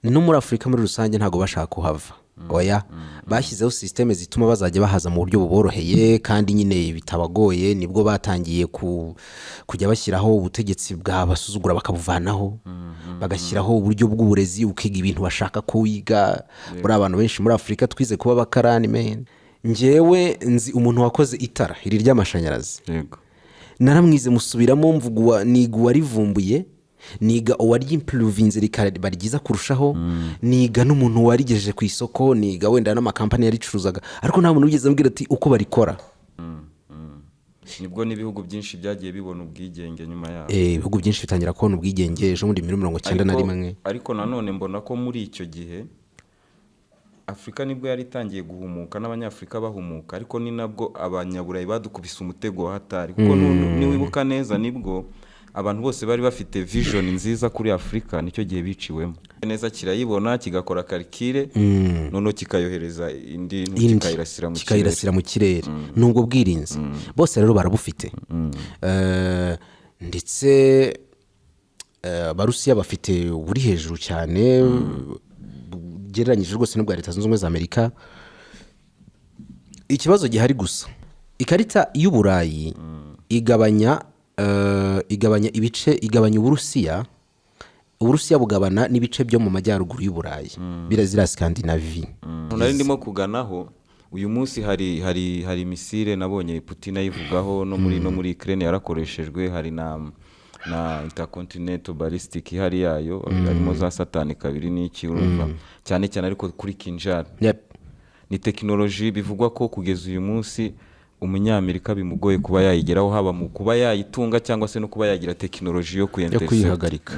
No muri Afurika muri rusange ntabwo bashaka kuhava. Oya, bashyizeho système zituma bazajya bahaza mu buryo buboroheye kandi nyine bitabagoye. Nibwo batangiye kujya bashyiraho ubutegetsi bwabasuzugura bakabuvanaho, bagashyiraho uburyo bw'uburezi, ukiga ibintu bashaka ko wiga. Muri abantu benshi muri Afurika twize kuba abakarani, men. Njyewe nzi umuntu wakoze itara iri ry'amashanyarazi. Naramwize, musubiramo, mvuga niga uwarivumbuye, niga uwaryimprovinze rikaba ryiza kurushaho, niga n'umuntu warigejeje ku isoko, niga wenda n'amakampani yaricuruzaga, ariko nta muntu wigeze ambwira ati uko barikora. Nibwo n'ibihugu byinshi byagiye bibona ubwigenge nyuma yaho. Ibihugu byinshi bitangira kubona ubwigenge ejo bundi muri mirongo cyenda na rimwe. Ariko nanone mbona ko muri icyo gihe Afurika nibwo yari itangiye guhumuka n'Abanyafurika bahumuka, ariko ni nabwo Abanyaburayi badukubise umutego wa hatari, kuko niwibuka neza, nibwo abantu bose bari bafite vision nziza kuri Afurika, nicyo gihe biciwemo neza. Kirayibona, kigakora calcul, noneho kikayohereza indi indi kikayirasira mu kirere. Kikayirasira mu kirere. Ni ubwo bwirinzi bose rero barabufite. Ndetse Abarusiya bafite uburi hejuru cyane ugereranyije rwose n'ubwa Leta Zunze Ubumwe za Amerika. Ikibazo gihari gusa, ikarita y'Uburayi igabanya ibice, igabanya Uburusiya. Uburusiya bugabana n'ibice byo mu majyaruguru y'Uburayi, biriya ziriya Scandinavie. Nari ndimo kuganaho. Uyu munsi hari missile nabonye Putin ayivugaho, no muri Ukraine yarakoreshejwe. Hari na intercontinental ballistic ihari yayo, harimo za satani kabiri n'iki, urumva, cyane cyane ariko kuri Kinjal. Ni tekinoloji bivugwa ko kugeza uyu munsi Umunyamerika bimugoye kuba yayigeraho, haba mu kuba yayitunga cyangwa se no kuba yagira tekinoloji yo yo kuyintercept. Kuyihagarika.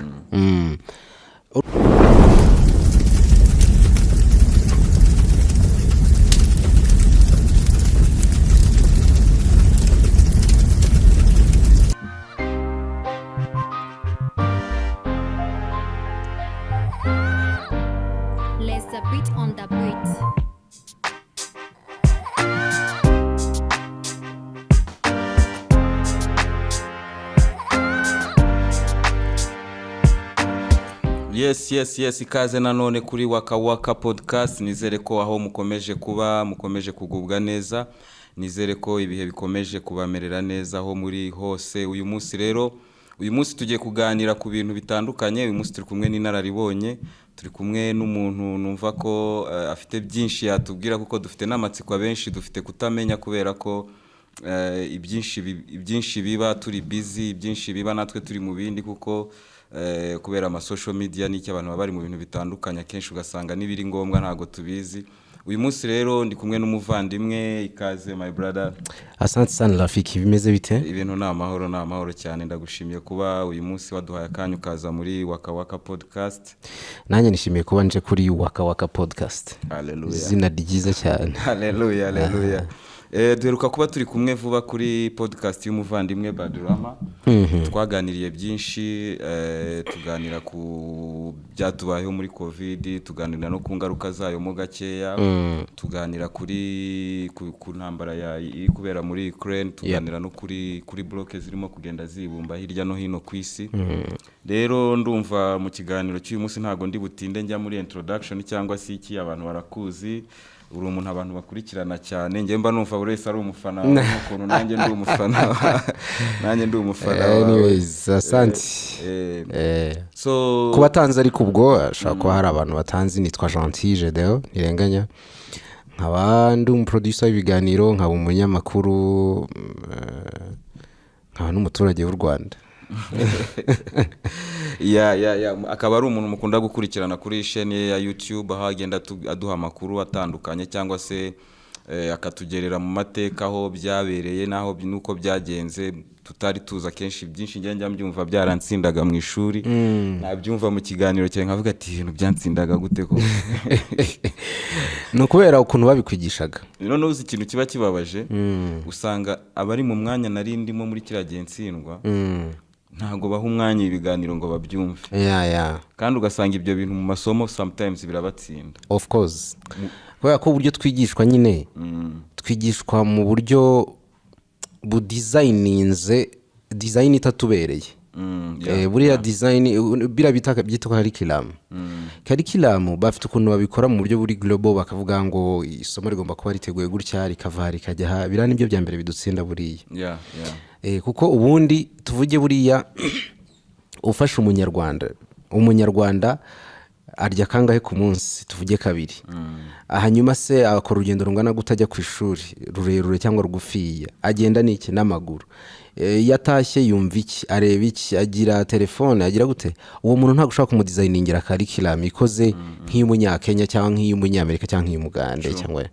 Let's the beat on the beat. Yes, ikaze nanone kuri Waka Waka Podcast. Nizere ko aho mukomeje kuba mukomeje kugubwa neza, nizere ko ibihe bikomeje kubamerera neza aho muri hose. Uyu munsi rero, uyu munsi tugiye kuganira ku bintu bitandukanye. Uyu munsi turi kumwe n'inararibonye, turi kumwe n'umuntu numva ko afite byinshi yatubwira, kuko dufite n'amatsiko abenshi dufite kutamenya, kubera ko ibyinshi biba turi busy, ibyinshi biba natwe turi mu bindi, kuko kubera ama social media n'icyo, abantu baba bari mu bintu bitandukanye, akenshi ugasanga n'ibiri ngombwa ntabwo tubizi. Uyu munsi rero ndi kumwe n'umuvandimwe. Ikaze, my brother. Asante sana, Rafiki. Bimeze bite? Ibintu ni amahoro, ni amahoro cyane. Ndagushimiye kuba uyu munsi waduhaye akanya ukaza muri Waka Waka Podcast. Nanjye nishimiye kuba nje kuri Waka Waka Podcast. Haleluya. Izina ryiza cyane. Haleluya, haleluya. Duheruka kuba turi kumwe vuba kuri podcast y'umuvandimwe Badurama. Twaganiriye byinshi, tuganira ku byatubayeho muri COVID, tuganira no ku ngaruka zayo mo gakeya, tuganira kuri ku ntambara iri kubera muri Ukraine, tuganira no kuri bloc zirimo kugenda zibumba hirya no hino ku isi. Rero ndumva mu kiganiro cy'uyu munsi ntabwo ndi butinde njya muri introduction cyangwa se iki. Abantu barakuzi, uri umuntu abantu bakurikirana cyane. Njye mba numva buri wese ari umufana wawe, nk'ukuntu nanjye ndi umufana nanjye ndi umufana wawe. Anyways, asante. So ku batanzi, ariko ubwo hashobora kuba hari abantu batanzi, nitwa Gentil Gedeo Ntirenganya, nkaba ndi umuproducer w'ibiganiro, nkaba umunyamakuru, nkaba n'umuturage w'u Rwanda. Ya, akaba ari umuntu mukunda gukurikirana kuri chaîne ye ya YouTube, aho agenda aduha amakuru atandukanye cyangwa se akatugerera mu mateka aho byabereye n'aho n'uko byagenze tutari tuzi. Akenshi byinshi njya mbyumva byaransindaga mu ishuri, nabyumva mu kiganiro cyawe nkavuga ati: "Ibintu byansindaga gute koko?" Ni ukubera ukuntu babikwigishaga. Noneho uzi ikintu kiba kibabaje? Usanga abari mu mwanya nari ndimo muri kiriya gihe ntsindwa ntabwo baha umwanya ibiganiro ngo babyumve. Ya. Kandi ugasanga ibyo bintu mu masomo sometimes birabatsinda. Of course, kubera ko uburyo twigishwa nyine, twigishwa mu buryo budesigninze, design itatubereye. Buriya design, biriya byitwa curriculum. Curriculum bafite ukuntu babikora mu buryo buri global, bakavuga ngo isomo rigomba kuba riteguye gutya, rikava aha rikajya aha. Biriya nibyo bya mbere bidutsinda buriya. Kuko ubundi tuvuge buriya ufashe umunyarwanda arya kangahe ku munsi? Tuvuge kabiri. Hanyuma se akora urugendo rungana gute ajya ku ishuri, rurerure cyangwa rugufiya? Agenda n'iki? N'amaguru. Iyo atashye yumva iki? Areba iki? Agira telefone? Agira gute? Uwo muntu ntabwo ushobora kumudesigningira curriculum ikoze nk'iy'umunyakenya cyangwa nk'iy'umunyamerika cyangwa nk'iy'umugande cyangwa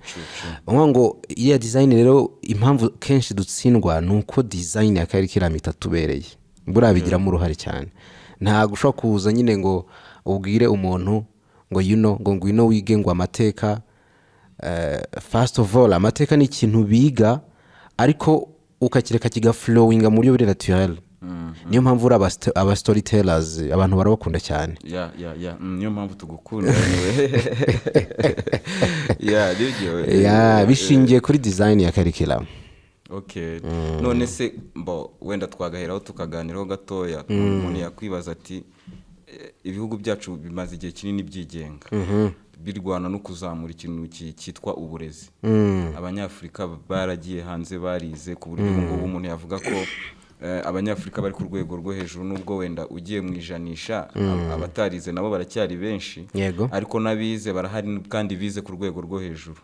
ukuvuga ngo iriya design. Rero impamvu kenshi dutsindwa ni uko design ya curriculum itatubereye. Buriya bigiramo uruhare cyane. Ntabwo ushobora kuza nyine ngo ubwire umuntu ngo ngo ngwino wige ngo amateka. First of all, amateka ni ikintu biga ariko ukakireka kigaflowinga mu buryo buri naturel. Niyo mpamvu uri aba storytellers, abantu barabakunda cyane. Yeah, niyo mpamvu tugukunda anyway. Yeah, nibyo. Yeah, bishingiye kuri design ya curriculum. Okay, none se mbo wenda twagaheraho tukaganiraho gatoya. Umuntu yakwibaza ati ibihugu byacu bimaze igihe kinini byigenga, birwana no kuzamura ikintu cyitwa uburezi. Abanyafurika baragiye hanze, barize ku buryo ubu ngubu umuntu yavuga ko abanyafurika bari ku rwego rwo hejuru, nubwo wenda ugiye mu ijanisha abatarize nabo baracyari benshi, ariko n'abize barahari kandi bize ku rwego rwo hejuru.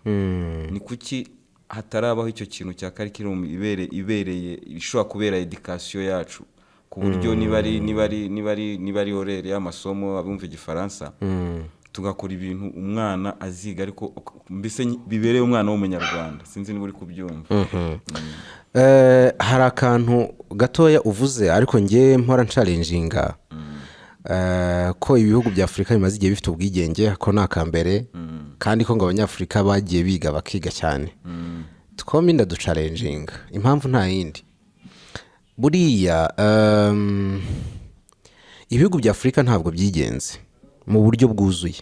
Ni kuki hatarabaho icyo kintu cya curriculum ibereye, ishobora kubera education yacu, ku buryo niba ari horaire y'amasomo, abumva igifaransa, tugakora ibintu umwana aziga ariko mbese bibereye umwana w'umunyarwanda? Sinzi niba uri kubyumva. Hari akantu gatoya uvuze, ariko njye mpora nchallenginga ko ibihugu bya Afurika bimaze igihe bifite ubwigenge, ko ni akambere, kandi ko ngo abanyafurika bagiye biga, bakiga cyane. Twombi ndaduchallenginga. Impamvu nta yindi, buriya ibihugu bya Afurika ntabwo byigenze mu buryo bwuzuye.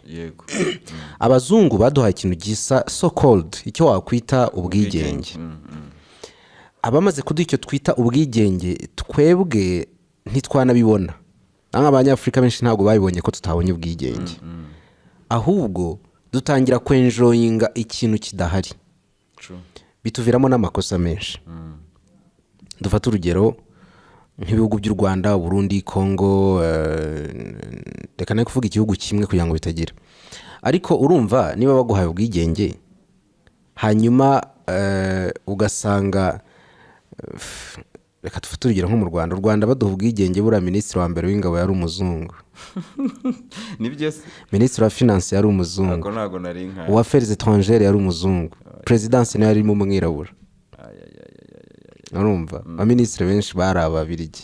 Abazungu baduhaye ikintu gisa so called, icyo wakwita ubwigenge. Abamaze kuduha icyo twita ubwigenge, twebwe ntitwanabibona. Nk'abanyafurika benshi ntabwo babibonye ko tutabonye ubwigenge, ahubwo dutangira kwenjoyinga ikintu kidahari. Bituviramo n'amakosa menshi. Dufate urugero nk'ibihugu by'u Rwanda, Burundi, Congo. Reka nawe kuvuga igihugu kimwe kugira ngo bitagira, ariko urumva niba baguhaye ubwigenge, hanyuma ugasanga, reka dufate urugero nko mu Rwanda. U Rwanda baduha ubwigenge, buriya minisitiri wa mbere w'ingabo yari umuzungu. Nibyo se? Minisitiri wa finance yari umuzungu. Ntabwo nari nka Uwa affaires étrangères yari umuzungu. Perezidansi nayo yarimo umwirabura. Urumva abaminisitiri benshi bari ababirigi.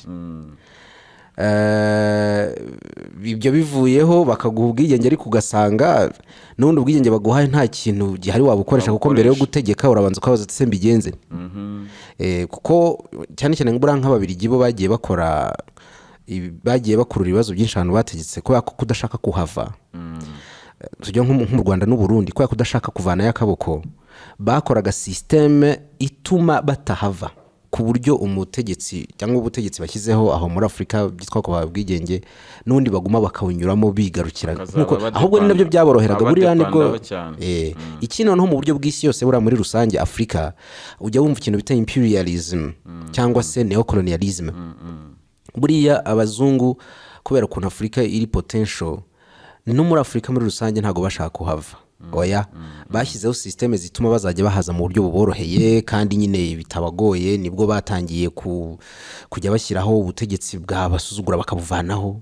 Ibyo bivuyeho, bakaguha ubwigenge, ariko ugasanga n'ubundi ubwigenge baguhaye nta kintu gihari wabukoresha, kuko mbere yo gutegeka urabanza ukabaza uti: "Se mbigenze?" Kuko cyane cyane buriya nk'ababirigi bo bagiye bakora bagiye bakurura ibibazo byinshi ahantu bategetse kubera ko kudashaka kuhava. Tujya nko mu Rwanda n'uburundi, kubera kudashaka kuvanayo akaboko, bakoraga système ituma batahava, ku buryo umutegetsi cyangwa ubutegetsi bashyizeho aho muri Afurika byitwa ko ubwigenge, n'ubundi baguma bakawunyuramo bigarukira. Bakazaba Ahubwo ni nabyo byaboroheraga buriya nibwo. badepandaho cyane. Iki noneho mu buryo bw'isi yose, buriya muri rusange Afurika, ujya wumva ikintu bita imperialism cyangwa se neocolonialism. Buriya abazungu, kubera ukuntu Afurika iri potential, no muri Afurika muri rusange ntabwo bashaka kuhava. Oya, bashyizeho système zituma bazajya bahaza mu buryo buboroheye kandi nyine bitabagoye. Nibwo batangiye kujya bashyiraho ubutegetsi bwabasuzugura bakabuvanaho,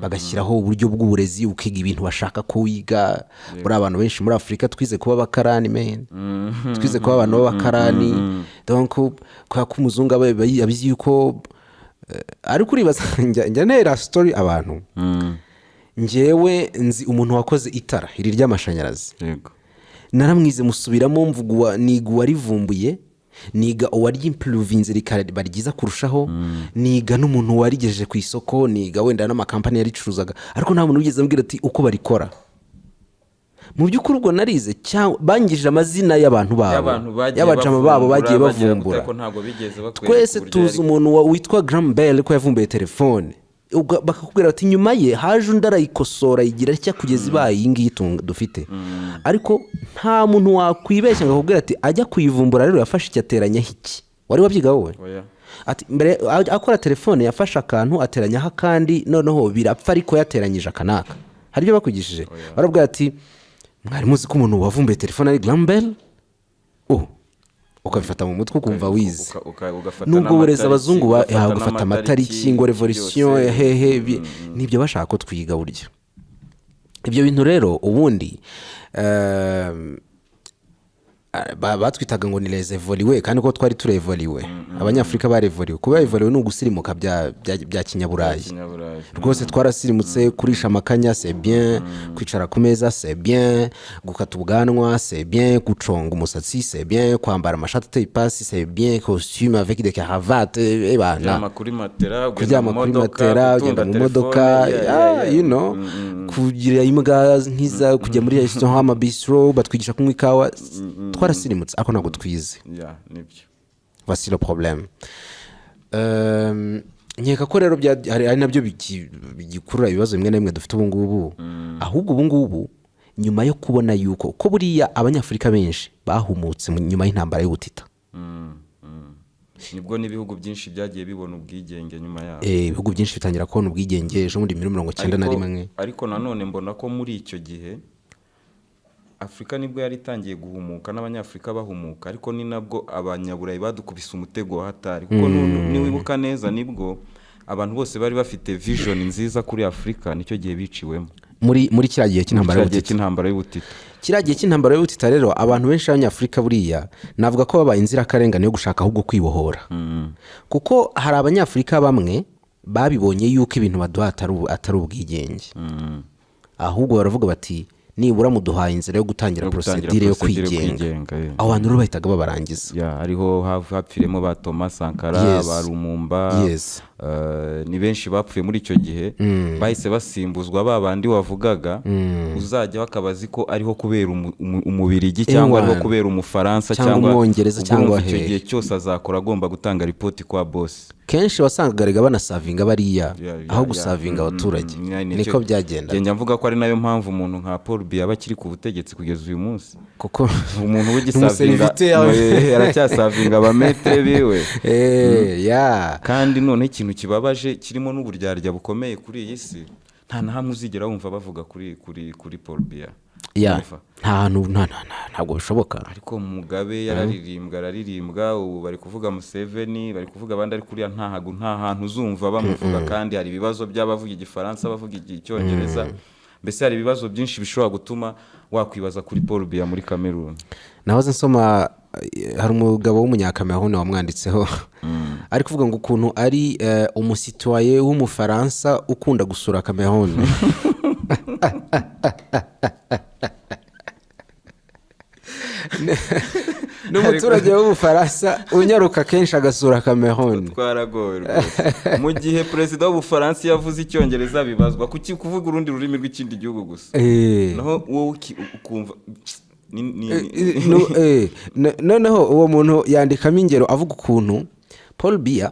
bagashyiraho uburyo bw'uburezi, ukiga ibintu bashaka ko wiga. Muri abantu benshi muri Afurika twize kuba abakarani, men, twize kuba abantu b'abakarani. Donc kubera ko umuzungu aba abizi yuko ariko uribaza, njya ntera story abantu. Njyewe nzi umuntu wakoze itara iri ry'amashanyarazi. Naramwize, musubiramo, mvuga niga uwarivumbuye, niga uwaryimprovinze rikaba ryiza kurushaho, niga n'umuntu warigejeje ku isoko, niga wenda n'amakampani yaricuruzaga, ariko nta muntu wigeze ambwira ati uko barikora. Mu by'ukuri ubwo narize cyangwa bangije amazina y'abantu babo, y'abantu bagiye y'abajama babo bagiye bagira bavumbura. gute ko ntabwo bigeze bakwereka Twese uburyo tuzi umuntu witwa Graham Bell ko yavumbuye telefone. Ubwo bakakubwira bati nyuma ye haje undi arayikosora, yigira atya kugeza ibaye iyi ngiyi dufite. Ariko nta muntu wakwibeshya ngo akubwire ati ajya kuyivumbura rero yafashe iki, ateranyaho iki. Wari wabyiga wowe? Oya. Ati mbere akora telefone yafashe akantu ateranyaho akandi, noneho birapfa, ariko yateranyije aka n'aka. Hari ibyo bakwigishije? Barabwira ati mwari muzi ko umuntu wavumbuye telefone ari Graham Bell? Oh, ukabifata mu mutwe ukumva wize. Ugafata Nubwo burezi n'amatariki, abazungu ugafata gufata amatariki ngo revolution byose. Hehe, nibyo bashaka ko twiga burya. Ibyo bintu rero ubundi batwitaga ngo ni les évolués, kandi ko twari turévolué. Abanyafurika barévolué. Kuba évolué ni ugusirimuka bya kinyaburayi. Kinyaburayi. Rwose twarasirimutse. Kurisha amakanya, c'est bien. Kwicara ku meza, c'est bien. Gukata ubwanwa, c'est bien. Guconga umusatsi, c'est bien. Kwambara amashati ateye ipasi, c'est bien. Costume avec des cravates, bana. Kuryama kuri matera, ugenda Kuryama mu kuri modoka, matera, gutunda ugenda mu modoka, telefone, yeah, yeah, yeah. Kugira imbwa nk'iza, kujya muri restaurant, amabistro, batwigisha kunywa ikawa. Twarasirimutse ariko ntabwo twize. Yeah, nibyo. Voici le problème. Nkeka ko rero hari nabyo bigikurura ibibazo bimwe na bimwe dufite ubu ngubu. Ahubwo ubu ngubu nyuma yo kubona yuko ko buriya Abanyafurika benshi bahumutse nyuma y'intambara y'ubutita. Nibwo n'ibihugu byinshi byagiye bibona ubwigenge nyuma yaho. Ibihugu byinshi bitangira kubona ubwigenge ejo bundi muri mirongo cyenda na rimwe. Ariko nanone mbona ko muri icyo gihe Afurika nibwo yari itangiye guhumuka n'Abanyafurika bahumuka, ariko ni nabwo Abanyaburayi badukubise umutego wa hatari, kuko niwibuka neza nibwo abantu bose bari bafite vision nziza kuri Afurika, nicyo gihe biciwemo. Muri kiriya gihe cy'intambara Kiriya gihe y'ubutita. cy'intambara y'ubutita. Kiriya gihe cy'intambara y'ubutita rero, abantu benshi b'Abanyafurika buriya navuga ko babaye inzirakarengane yo gushaka ahubwo kwibohora, kuko hari Abanyafurika bamwe babibonye yuko ibintu baduha atari ubwigenge, ahubwo baravuga bati nibura muduhaye inzira yo gutangira Yo gutangira procédure yo procédure yo kwigenga. Kwigenga, yeah. Abo bantu rero bahitaga babarangiza. Ya, hariho hapfiremo ba Thomas Sankara, ba Lumumba. Ni benshi bapfuye muri icyo gihe, bahise basimbuzwa ba bandi wavugaga, uzajya bakaba azi ko ariho kubera Umubirigi cyangwa ariho Ewana. kubera Umufaransa Cyangwa cyangwa Umwongereza ubwo cyangwa urumva icyo hehe. gihe cyose azakora agomba gutanga ripoti kwa boss. Kenshi wasangaga rega banasavinga bariya aho gusavinga abaturage. Niko byagenda. Njya mvuga ko ari nayo mpamvu umuntu nka Paul Biya aba akiri ku butegetsi kugeza uyu munsi. Kuko umuntu w'igisavinga Umuserviteur. Aracyasavinga abametere biwe. Ya. Kandi noneho ikintu kibabaje kirimo n'uburyarya bukomeye kuri iyi si, nta na hamwe uzigera wumva bavuga kuri Paul Biya. Ya. Urumva? Nta hantu, ntabwo bishoboka. Ariko Mugabe yararirimbwa, araririmbwa. Ubu bari kuvuga Museveni, bari kuvuga abandi, ariko uriya nta hantu uzumva bamuvuga. Kandi hari ibibazo by'abavuga Igifaransa, bavuga Icyongereza, mbese hari ibibazo byinshi bishobora gutuma wakwibaza kuri Paul Biya muri Cameroon. Nahoze nsoma, hari umugabo w'Umunyakameruni wamwanditseho, ari kuvuga ngo ukuntu ari umusitwaye w'Umufaransa ukunda gusura Cameroon. Ni umuturage w'Ubufaransa unyaruka kenshi agasura Cameroon. Twaragowe rwose. Mu gihe perezida w'Ubufaransa iyo avuze Icyongereza bibazwa, kuki kuvuga urundi rurimi rw'ikindi gihugu gusa, naho wowe ukumva Noneho uwo muntu yandikamo ingero, avuga ukuntu Paul Biya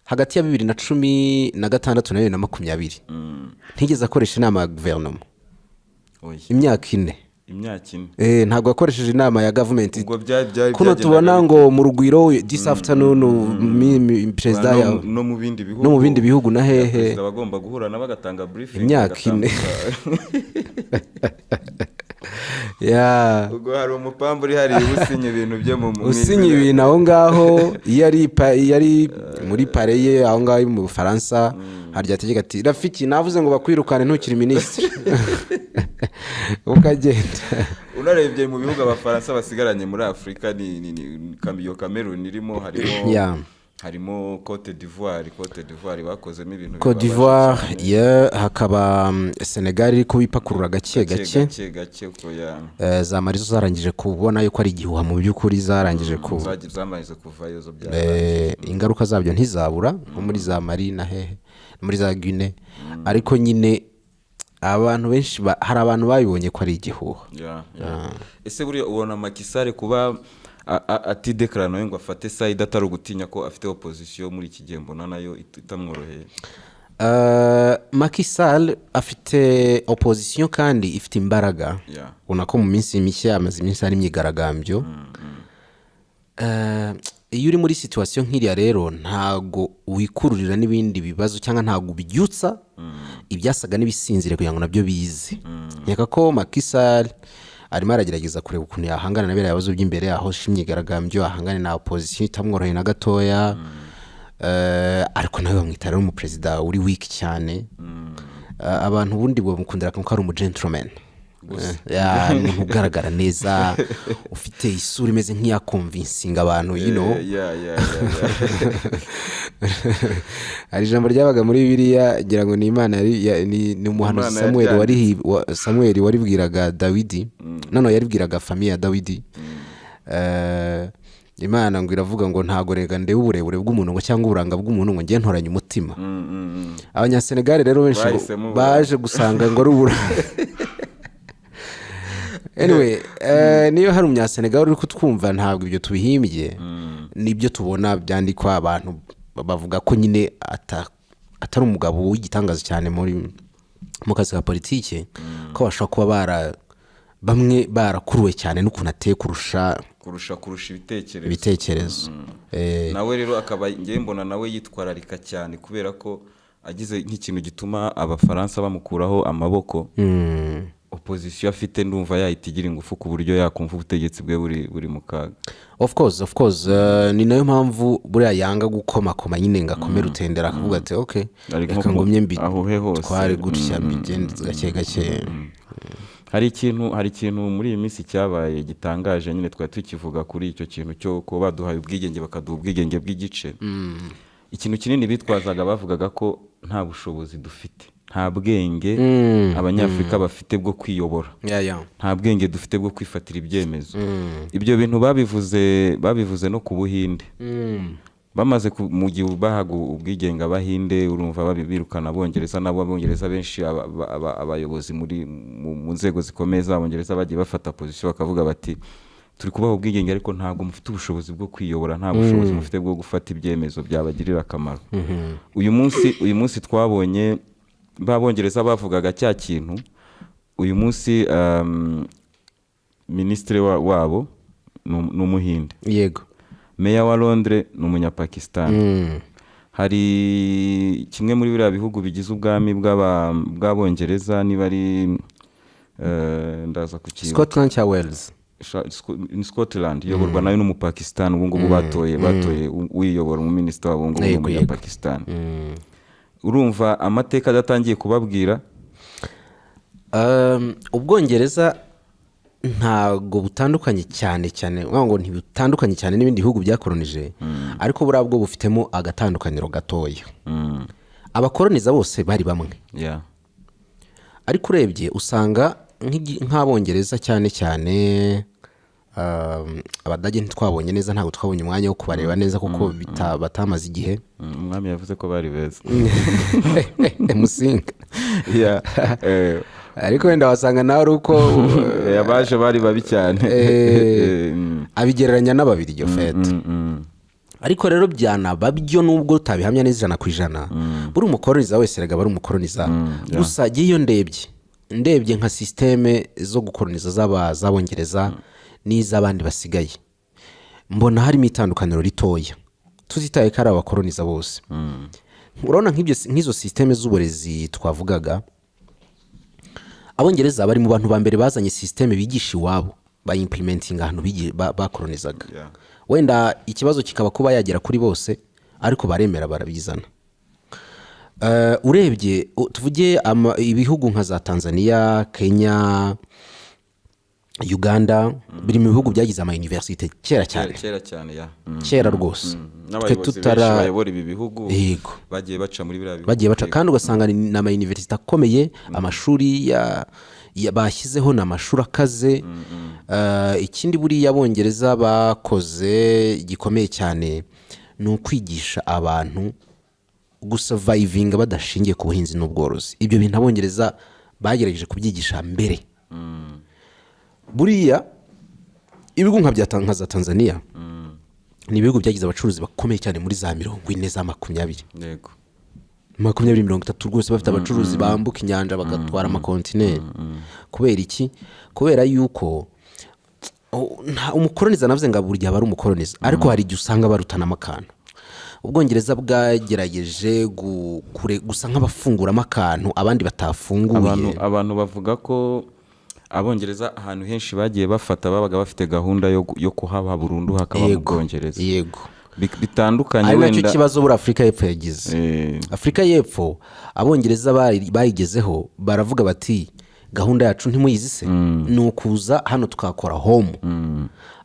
hagati ya 2016 na 2020 ntigeze akoresha inama ya guverinoma. Oya. Imyaka 4. Imyaka 4. Ntabwo yakoresheje inama ya gavumenti. Ubwo bya Kuno byagendaga tubona bite? ngo mu Rugwiro this afternoon perezida No, ya no mu bindi bihugu. No mu bindi bihugu na hehe. Perezida bagomba guhura nabo agatanga briefing, Imyaka 4. agatambuka. Ya. Ubwo hari umupambu uri hariya uba usinya ibintu bye mu Usinya ibintu aho ngaho, iyo ari muri palais ye aho ngaho mu Bufaransa, harya ategeka ati rafiki navuze ngo bakwirukane, ntukiri minisitiri, ukagenda. Unarebye mu bihugu Abafaransa basigaranye muri Afurika, ni iyo Cameroon irimo, harimo harimo Cote d'Ivoire. Cote d'Ivoire bakozemo ibintu Cote bibabaje d'Ivoire cyane. Yeah, hakaba Senegal iri kubipakurura gake gake. Gake gake uko ya. Za Mali zo zarangije kubona yuko ari igihuha mu by'ukuri, zarangije ku Zamaze kuvayo zo byararangiye. Ingaruka zabyo ntizabura nko muri za Mali na hehe, muri za Guinea, ariko nyine Abantu benshi hari abantu babibonye ko ari igihuha. Yeah. Ese buriya ubona Macky Sall kuba atideclara nawe ngo afate side atari ugutinya ko afite opposition muri iki gihe, mbona nayo itamworoheye? Macky Sall afite opposition kandi ifite imbaraga. Ubona ko mu minsi mishya amaze iminsi hari imyigaragambyo. Iyo uri muri situation nk'iriya rero, ntago wikururira n'ibindi bibazo cyangwa ntago ubyutsa ibyasaga n'ibisinzire kugira ngo nabyo bize. Nkeka ko Macky Sall arimo aragerageza kureba ukuntu yahangana na biriya bibazo by'imbere, aho imyigaragambyo, ahangane na opposition itamworoheye na gatoya. Ariko nawe bamwita rero umuperezida uri weak cyane. Abantu ubundi bamukundira ko ari umugentleman. Yeah, ni umuntu ugaragara neza, ufite isura imeze nk'iyaconvincinga abantu. Yeah. Hari ijambo ryabaga muri Bibiliya, ngira ngo ni Imana ni umuhanuzi Imana Samuel yaryanditse. Samuel waribwiraga Dawidi, none yaribwiraga famille ya Dawidi. Imana ngo iravuga ngo ntago rega ndebe uburebure bw'umuntu ngo cyangwa uburanga bw'umuntu, ngo ngiye ntoranye umutima. Abanyasenegali rero benshi ngo Bahisemo uburanga. Baje gusanga ngo ari uburanga. Anyway, niyo hari umunyasenegali uri kutwumva, ntabwo ibyo tubihimbye, nibyo tubona byandikwa. Abantu bavuga ko nyine atari umugabo w'igitangaza cyane mu kazi ka politiki, ko bashobora kuba bamwe barakuruwe cyane n'ukuntu ateye kurusha kurusha ibitekerezo. Ibitekerezo. Nawe rero akaba, ngewe mbona nawe yitwararika cyane, kubera ko agize nk'ikintu gituma Abafaransa bamukuraho amaboko, opposition afite ndumva yahita igira ingufu ku buryo yakumva ubutegetsi bwe buri mu kaga. Of course, of course. Ni nayo mpamvu buriya yanga gukomakoma nyine ngo akomere utendera, akavuga ati: "Ok, Ari nko reka ngumye mbi ahuhe hose. tware gutya, mbigenze gake gake." Hari ikintu muri iyi minsi cyabaye gitangaje nyine, twari tukivuga kuri icyo kintu cyo kuba baduhaye ubwigenge, bakaduha ubwigenge bw'igice. Ikintu kinini bitwazaga, bavugaga ko nta bushobozi dufite, nta bwenge Abanyafurika bafite bwo kwiyobora, nta bwenge dufite bwo kwifatira ibyemezo. Ibyo bintu babivuze no ku Buhinde bamaze mu gihe bahaga ubwigenge Abahinde. Urumva birukana Abongereza, nabo Abongereza benshi abayobozi mu nzego zikomeye z'Abongereza bagiye bafata position, bakavuga bati: "Turi kubaha ubwigenge, ariko ntabwo mufite ubushobozi bwo kwiyobora, nta bushobozi mufite bwo gufata ibyemezo byabagirira akamaro." Uyu munsi twabonye ba Bongereza bavugaga cya kintu, uyu munsi minisitiri wabo ni Umuhinde. Meya wa Londres ni Umunyapakistan. Hari kimwe muri biriya bihugu bigize ubwami bw'Abongereza, niba ari ndaza kukibuka. Scotland cya Wales. Ni Scotland, iyoborwa nayo n'Umupakistan ubu ngubu. Batoye uyiyobora, umuminisitiri wabo ubu ngubu ni Umunyapakistan. Urumva amateka adatangiye kubabwira? Ubwongereza ntabwo butandukanye cyane cyane, uvuga ngo ntibutandukanye cyane n'ibindi bihugu byakoronije, ariko buriya bwo bufitemo agatandukaniro gatoya. Abakoroniza bose bari bamwe, ariko urebye usanga nk'Abongereza cyane cyane, Abadage ntitwabonye neza, ntabwo twabonye umwanya wo kubareba neza kuko batamaze igihe. Umwami yavuze ko bari beza. Musinga. Yeah. Ariko wenda wasanga nawe ari uko abaje bari babi cyane. Abigereranya n'Ababirigi fete. Ariko rero byanaba byo, nubwo utabihamya neza 100%, buri umukoroniza wese erega aba ari umukoroniza. Gusa jya iyo ndebye nka système zo gukoroniza z'Abongereza n'iz'abandi basigaye, mbona harimo itandukaniro ritoya, tutitaye ko ari abakoroniza bose. Urabona nk'izo système z'uburezi twavugaga, Abongereza bari mu bantu ba mbere bazanye système bigisha iwabo, bayimplementinga ahantu bakoronizaga. Wenda ikibazo kikaba kuba yagera kuri bose, ariko baremera barabizana. Urebye tuvuge ibihugu nka za Tanzania, Kenya, Uganda, biri mu bihugu byagize ama université kera cyane. Kera cyane ya. Kera rwose. Twe N'abayobozi benshi bayobora ibi bihugu bagiye baca muri biriya bihugu. Bagiye baca, kandi ugasanga ni ama université akomeye, amashuri bashyizeho ni amashuri akaze. Ikindi buriya Abongereza bakoze gikomeye cyane ni ukwigisha abantu gusurvivinga badashingiye ku buhinzi n'ubworozi. Ibyo bintu Abongereza Bagerageje kubyigisha mbere. Buriya ibihugu nka za Tanzania ni ibihugu byagize abacuruzi bakomeye cyane muri za 40, za 20, 20, 30 rwose, bafite abacuruzi bambuka inyanja bagatwara amakontineri. Kubera iki? Kubera yuko umukoroniza, navuze ngo buri gihe aba ari umukoroniza, ariko hari igihe usanga barutanamo akantu. Ubwongereza bwagerageje gusa nk'abafunguramo akantu abandi batafunguye. Abantu bavuga ko Abongereza ahantu henshi bagiye bafata babaga bafite gahunda yo kuhaba burundu, hakaba mu Bwongereza. Bitandukanye Ari nacyo wenda kibazo buri Afurika y'Epfo yagize. Afurika y'Epfo Abongereza bayigezeho baravuga bati: "Gahunda yacu ntimuyizi se? Ni ukuza hano tukakora home."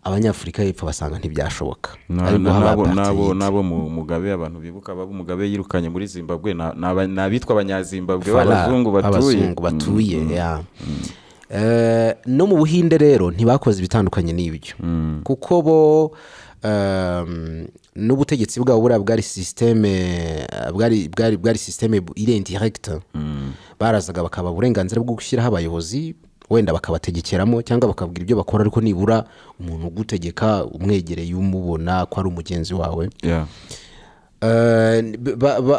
Abanyafurika y'Epfo basanga ntibyashoboka. Ari guha apartheid. Nabo mu Mugabe, abantu bibuka abo Mugabe yirukanye muri Zimbabwe, ni abitwa Abanyazimbabwe Fala, b'abazungu batuye. B'abazungu batuye, ya. No mu Buhinde rero ntibakoze ibitandukanye n'ibyo, kuko bo n'ubutegetsi bwabo buriya bwari système, bwari système iri indirecte. Barazaga bakaba uburenganzira bwo gushyiraho abayobozi, wenda bakabategekeramo cyangwa bakabwira ibyo bakora, ariko nibura umuntu ugutegeka umwegereye, umubona ko ari umugenzi wawe.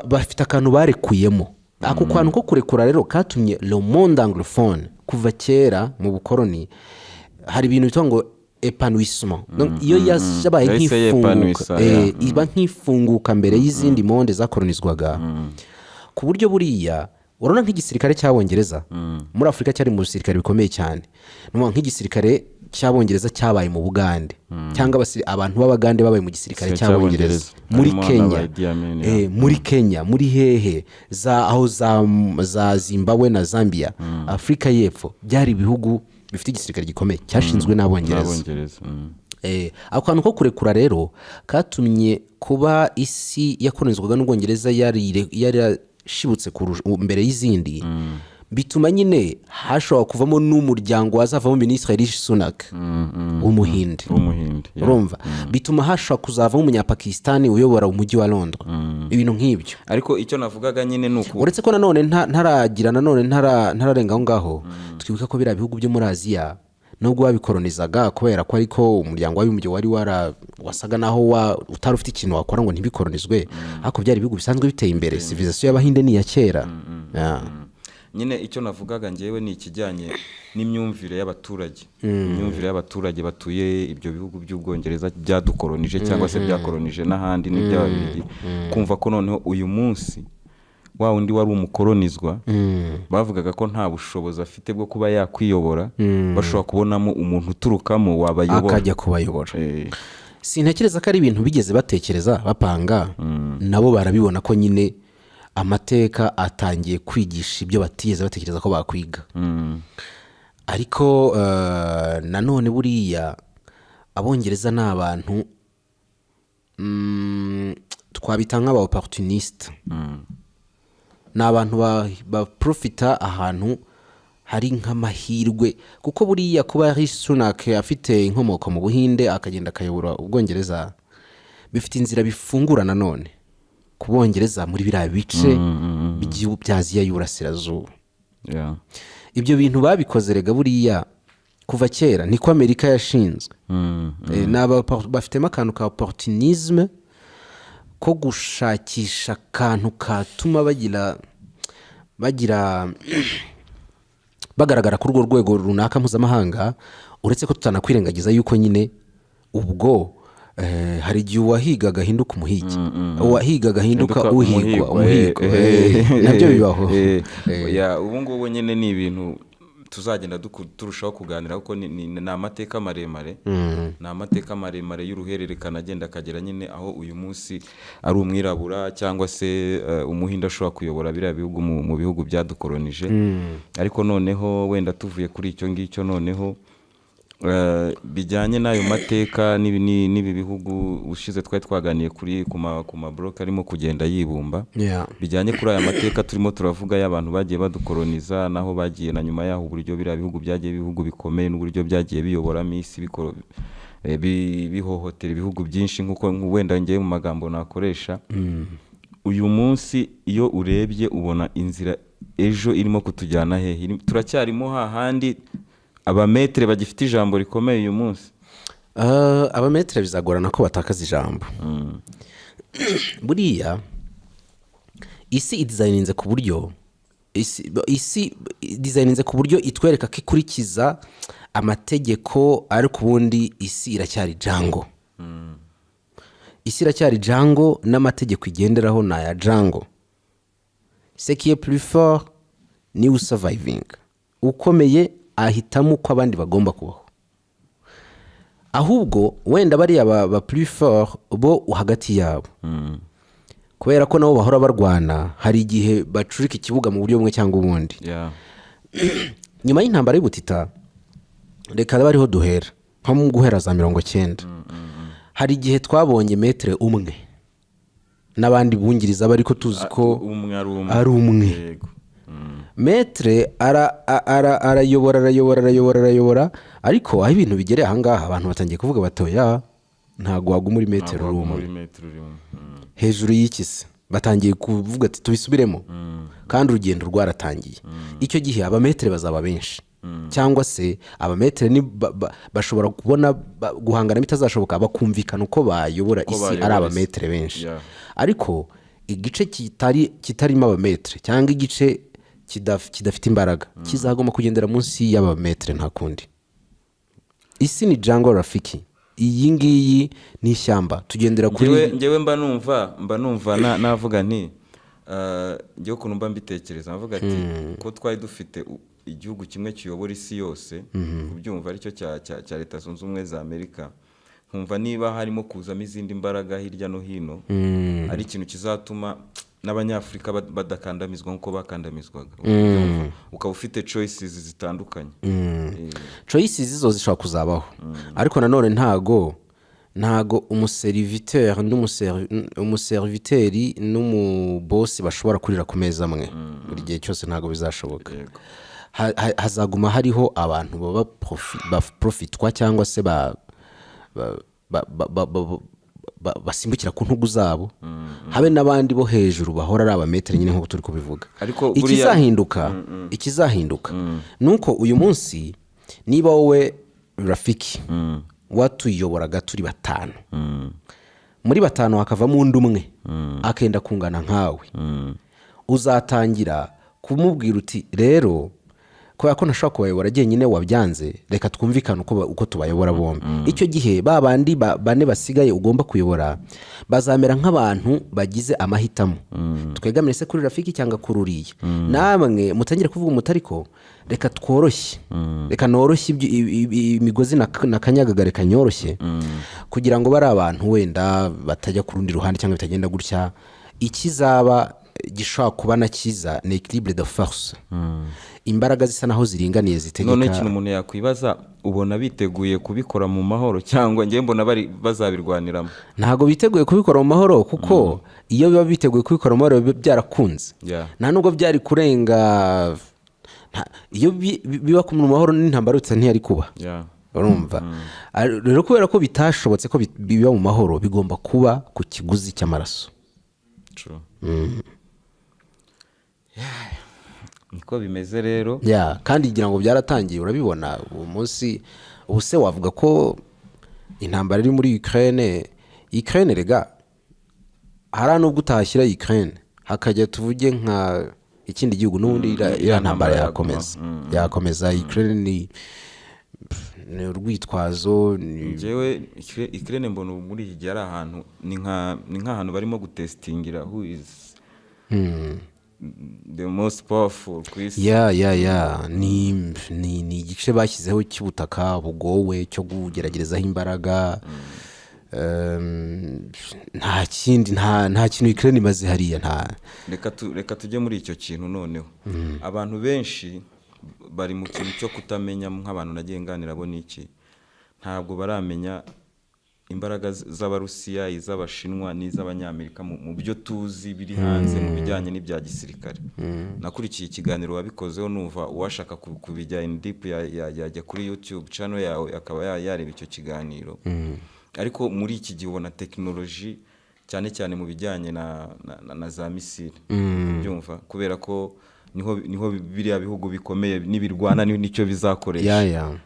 Bafite akantu barekuyemo. Ako kantu ko kurekura rero katumye le monde anglophone kuva kera mu bukoroni hari ibintu bitwa ngo épanouissement. Donc, iyo yabaye Yahise nk'ifunguka, yepanouissa, iba nk'ifunguka mbere y'izindi monde zakoronizwaga, ku buryo buriya urabona nk'igisirikare cy'Abongereza muri Afurika cyari mu bisirikare bikomeye cyane. Ni ukuvuga nk'igisirikare cy'Abongereza cyabaye mu Bugande, cyangwa abantu b'Abagande babaye mu gisirikare cy'Abongereza muri Harimo Kenya, n'aba Idi Amin, muri Kenya, muri hehe, za aho za Zimbabwe na Zambia, Afurika y'Epfo, byari ibihugu bifite igisirikare gikomeye cyashinzwe n'Abongereza. N'Abongereza. Ako kantu ko kurekura rero katumye kuba isi yakoronizwaga n'Ubwongereza yarashibutse mbere y'izindi, bituma nyine hashobora kuvamo n'umuryango wazavamo Minisitiri Rishi Sunak w'Umuhinde. W'Umuhinde, yeah. Urumva, bituma hashobora kuzavamo Umunyapakisitani uyobora umujyi wa Londres, ibintu nk'ibyo. Ariko icyo navugaga nyine ni uku. Uretse ko nanone ntaragira nanone ntararenga aho ngaho, twibuka ko biriya bihugu byo muri Aziya, nubwo babikoronizaga kubera ko ariko Umuryango w'Abibumbye wari wara wasaga naho utari ufite ikintu wakora ngo ntibikoronizwe, ariko byari ibihugu bisanzwe biteye imbere. Civilisation y'Abahinde ni iya kera. Yeah. Nyine icyo navugaga ngewe ni ikijyanye n'imyumvire y'abaturage, imyumvire y'abaturage batuye ibyo bihugu by'Ubwongereza byadukoronije cyangwa se byakoronije n'ahandi n'iby'Ababiligi, kumva ko noneho uyu munsi wa wundi wari umukoronizwa bavugaga ko nta bushobozi afite bwo kuba yakwiyobora, bashobora kubonamo umuntu uturukamo wabayobora, akajya kubayobora. Sintekereza ko ari ibintu bigeze batekereza bapanga. Nabo barabibona ko nyine amateka atangiye kwigisha ibyo batigeze batekereza ko bakwiga. Ariko nanone buriya Abongereza ni abantu twabita nk'aba opportuniste, ni abantu baprofita ahantu hari nk'amahirwe, kuko buriya kuba Rishi Sunak afite inkomoko mu Buhinde akagenda akayobora Ubwongereza bifite inzira bifungura nanone ku Bongereza muri biriya bice bya Aziya y'Uburasirazuba. Ibyo bintu babikoze rega buriya kuva kera, niko Amerika yashinzwe. Ni bafitemo akantu ka opportunisme ko gushakisha akantu katuma bagira bagaragara kuri urwo rwego runaka mpuzamahanga. Uretse ko tutanakwirengagiza yuko nyine ubwo hari igihe uwahigaga ahinduka umuhigi, uwahigaga ahinduka Hinduka uhigwa, umuhigwa, umuhigo, nabyo bibaho. Oya, ubu ngubu nyine ni ibintu tuzagenda turushaho kuganira, kuko ni amateka maremare, ni amateka maremare y'uruhererekane agenda akagera nyine aho uyu munsi ari umwirabura cyangwa se Umuhinde ashobora kuyobora biriya bihugu mu bihugu byadukoronije. Ariko noneho wenda tuvuye kuri icyo ngicyo, noneho bijyanye n'ayo mateka n'ibi bihugu, ushize twari twaganiye kuri ku mabloc arimo kugenda yibumba. Bijyanye kuri aya mateka turimo turavuga y'abantu bagiye badukoroniza naho bagiye na nyuma yaho, uburyo biriya bihugu byagiye ibihugu bikomeye n'uburyo byagiye biyoboramo isi, bihohotera ibihugu byinshi, nk'uko wenda ngewe mu magambo nakoresha uyu munsi, iyo urebye ubona inzira ejo irimo kutujyana hehe? Turacyarimo hahandi abamaître bagifite ijambo rikomeye uyu munsi? Abamaître bizagorana ko batakaza ijambo. Buriya isi idesigninze ku buryo isi idesigninze ku buryo itwereka ko ikurikiza amategeko, ariko ubundi isi iracyari jungle. Isi iracyari jungle n'amategeko igenderaho ni aya jungle. Ce qui est plus fort niwe usurviving. Ukomeye ahitamo uko abandi bagomba kubaho. Ahubwo wenda bariya ba plus fort bo hagati yabo, kubera ko nabo bahora barwana, hari igihe bacurika ikibuga mu buryo bumwe cyangwa ubundi. Nyuma y'intambara y'ubutita, reka abe ariho duhera, nko mu guhera za 90, hari igihe twabonye maître umwe n'abandi bungiriza, bari ko tuzi ko umwe ari umwe. Ari umwe. Yego. Maître arayobora, arayobora, arayobora, arayobora, ariko aho ibintu bigereye ahangaha, abantu batangiye kuvuga bati: "Oya, ntabwo waguma uri maître Ntabwo uri waguma umwe." uri maître uri umwe. Hejuru y'iki se? Batangiye kuvuga ati: "Tubisubiremo." Kandi urugendo rwaratangiye. Icyo gihe abamaître bazaba benshi, cyangwa se abamaître ni bashobora kubona guhangana bitazashoboka, bakumvikana uko bayobora Uko isi bayobora ari isi. Abamaître benshi. Ariko igice kitarimo abamaître cyangwa igice kidafite imbaraga kizagomba kugendera munsi y'abamaître, nta kundi. Isi ni jungle, rafiki. Iyi ngiyi ni ishyamba tugendera kuri. Njyewe mba numva navuga nti njyewe ukuntu mba mbitekereza, navuga ati ko twari dufite igihugu kimwe kiyobora isi yose, kubyumva aricyo cya Leta Zunze Ubumwe za Amerika, nkumva niba harimo kuzamo izindi mbaraga hirya no hino, ari ikintu kizatuma n'Abanyafurika badakandamizwa nk'uko bakandamizwaga. Ubyumva? Ukaba ufite choices zitandukanye. Choices zo zishobora kuzabaho, ariko nanone ntago umuserviteur umuserviteur n'umuboss bashobora kurira ku meza amwe buri gihe cyose. Ntago bizashoboka. Hazaguma hariho abantu baba baprofitwa cyangwa se basimbukira ku ntugu zabo, habe n'abandi bo hejuru bahora ari abamaître nyine nk'uko turi kubivuga. Ariko buriya- Ikizahinduka ni uko uyu munsi niba wowe rafiki watuyoboraga turi batanu, muri batanu hakavamo undi umwe akenda kungana nkawe, uzatangira kumubwira uti: "Rero kubera ko ntashobora kubayobora jyenyine, wabyanze, reka twumvikane uko tubayobora bombi." Icyo gihe ba bandi bane basigaye ugomba kuyobora bazamera nk'abantu bagize amahitamo: twegamire se kuri rafiki cyangwa kuri uriya? Namwe mutangire kuvuga umuti, ariko reka tworoshye, reka noroshye imigozi na kanyagaga, reka nyoroshye kugira ngo bari abantu wenda batajya ku rundi ruhande cyangwa bitagenda gutya. Ikizaba gishobora kuba na cyiza ni équilibre de force, imbaraga zisa naho ziringaniye zitegeka. None ikintu umuntu yakwibaza, ubona biteguye kubikora mu mahoro, cyangwa njyewe mbona bari bazabirwaniramo? Ntabwo biteguye kubikora mu mahoro, kuko iyo biba biteguye kubikora mu mahoro biba byarakunze. Nta nubwo byari kurenga iyo biba mu mahoro n'intambara yose ntiyari kuba. Urumva? Rero kubera ko bitashobotse ko biba mu mahoro, bigomba kuba ku kiguzi cy'amaraso. True. Yeah. Niko bimeze rero. Ya, kandi ngira ngo byaratangiye, urabibona uwo munsi. Ubu se wavuga ko intambara iri muri Ukraine, Ukraine rega hari nubwo utahashyira Ukraine hakajya tuvuge nka ikindi gihugu, n'ubundi iriya ntambara yakomeza, yakomeza. Ukraine ni urwitwazo Njyewe Ukraine mbona ubu muri iki gihe ari ahantu ni nk'ahantu barimo gutestingira who is the most powerful ku isi. Ya, ni igice bashyizeho cy'ubutaka bugowe cyo kugeragerezaho imbaraga. Nta kindi, nta kintu Ukraine imaze hariya, nta. Reka tujye muri icyo kintu noneho. Abantu benshi bari mu kintu cyo kutamenya, nk'abantu nagiye nganira bo n'iki, ntabwo baramenya imbaraga z'Abarusiya, iz'Abashinwa n'iz'Abanyamerika mu byo tuzi biri hanze mu bijyanye n'ibya gisirikare. Nakurikiye ikiganiro wabikozeho, numva uwashaka kubijya in deep yajya kuri YouTube channel yawe akaba yareba icyo kiganiro. Ariko muri iki gihe ubona tekinoloji cyane cyane mu bijyanye na za missile, byumva kubera ko Niho biriya bihugu bikomeye nibirwana nicyo bizakoresha.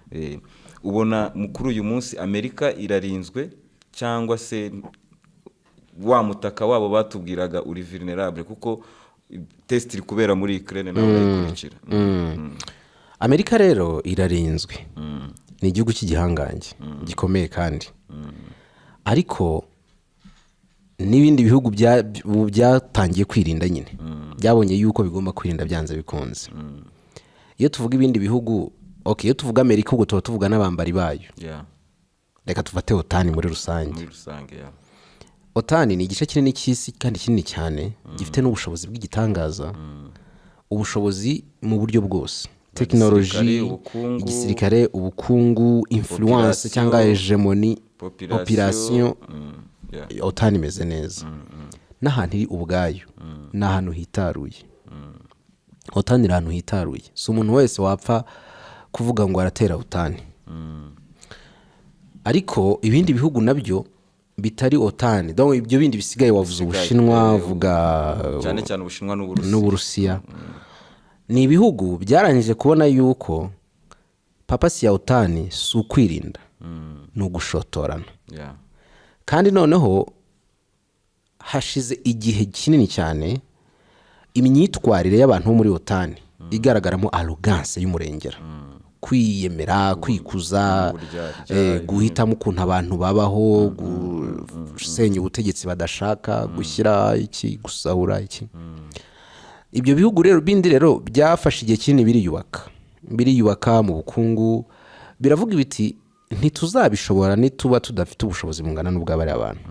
Ubona kuri uyu munsi Amerika irarinzwe, cyangwa se wa mutaka wabo batubwiraga uri vulnerable, kuko test iri kubera muri Ukraine, nawe urayikurikira? Amerika rero irarinzwe, ni igihugu cy'igihangange gikomeye, kandi ariko n'ibindi bihugu ubu byatangiye kwirinda nyine, byabonye yuko bigomba kwirinda byanze bikunze. Iyo tuvuga ibindi bihugu, okay, iyo tuvuga Amerika ubwo tuba tuvuga n'abambari bayo. Reka tufate OTAN muri rusange. Muri rusange, yeah. OTAN ni igice kinini cy'isi kandi kinini cyane, gifite n'ubushobozi bw'igitangaza, ubushobozi mu buryo bwose, tekinoloji, ubukungu, igisirikare, ubukungu, influence population, cyangwa hégémonie, population, population. OTAN imeze neza n'ahantu iri ubwayo ni ahantu hitaruye. OTAN iri ahantu hitaruye, si umuntu wese wapfa kuvuga ngo aratera OTAN. Ariko ibindi bihugu nabyo bitari OTAN, donc ibyo bindi bisigaye, wavuze Bisigaye, Ubushinwa, uvuga cyane cyane Ubushinwa n'Uburusiya. n'Uburusiya, ni ibihugu byarangije kubona yuko purpose ya OTAN si ukwirinda, ni ugushotorana. Kandi noneho hashize igihe kinini cyane imyitwarire y'abantu bo muri OTAN igaragaramo arrogance y'umurengera, kwiyemera, kwikuza, uburyarya, guhitamo ukuntu abantu babaho, gusenya ubutegetsi badashaka, gushyira iki, gusahura iki. Ibyo bihugu rero bindi rero byafashe igihe kinini biriyubaka, biriyubaka mu bukungu, biravuga ibiti: "Ntituzabishobora nituba tudafite ubushobozi bungana n'ubw'abariya bantu."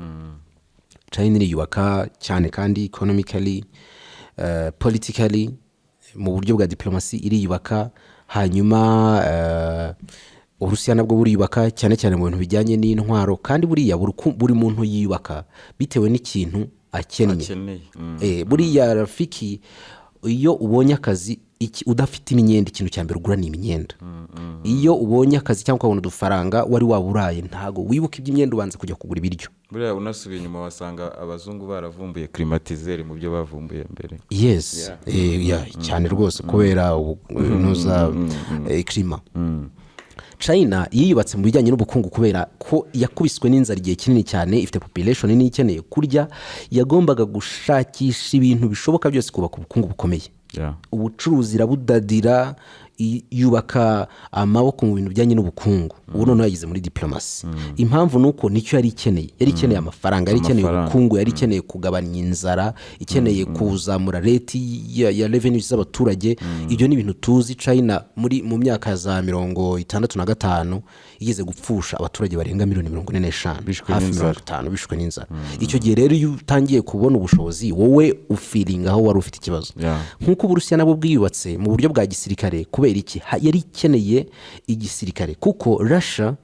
China iriyubaka cyane kandi economically, politically, mu buryo bwa diplomasi iriyubaka. Hanyuma Uburusiya nabwo buriyubaka cyane cyane mu bintu bijyanye n'intwaro. Kandi buriya buri muntu yiyubaka bitewe n'ikintu akennye. Akeneye. Buriya rafiki, iyo ubonye akazi udafite imyenda, ikintu cya mbere ugura ni imyenda. Iyo ubonye akazi cyangwa ukabona udufaranga wari waburaye, ntago wibuka iby'imyenda, ubanza kujya kugura ibiryo. Buriya unasubiye inyuma wasanga abazungu baravumbuye climatiseur mu byo bavumbuye mbere. Yes, yeah, cyane rwose, kubera nuza climat. China yiyubatse mu bijyanye n'ubukungu kubera ko yakubiswe n'inzara igihe kinini cyane, ifite population nini ikeneye kurya, yagombaga gushakisha ibintu bishoboka byose kubaka ubukungu bukomeye. Ubucuruzi irabudadira, yubaka amaboko mu bintu bijyanye n'ubukungu. Ubu noneho yageze muri diplomasi. Impamvu ni uko nicyo yari ikeneye, yari ikeneye amafaranga, yari ikeneye Amafaranga. ubukungu, yari ikeneye kugabanya inzara, ikeneye kuzamura rate ya revenue z'abaturage. Ibyo ni ibintu tuzi. China mu myaka za 65 igeze gupfusha abaturage barenga miliyoni 45, Bishwe hafi n'inzara. 50 bishwe n'inzara. Icyo gihe rero iyo utangiye kubona ubushobozi, wowe ufeelinga aho wari ufite ikibazo. Nk'uko Uburusiya nabwo bwiyubatse mu buryo bwa gisirikare, kubera iki? Yari ikeneye igisirikare, kuko Russia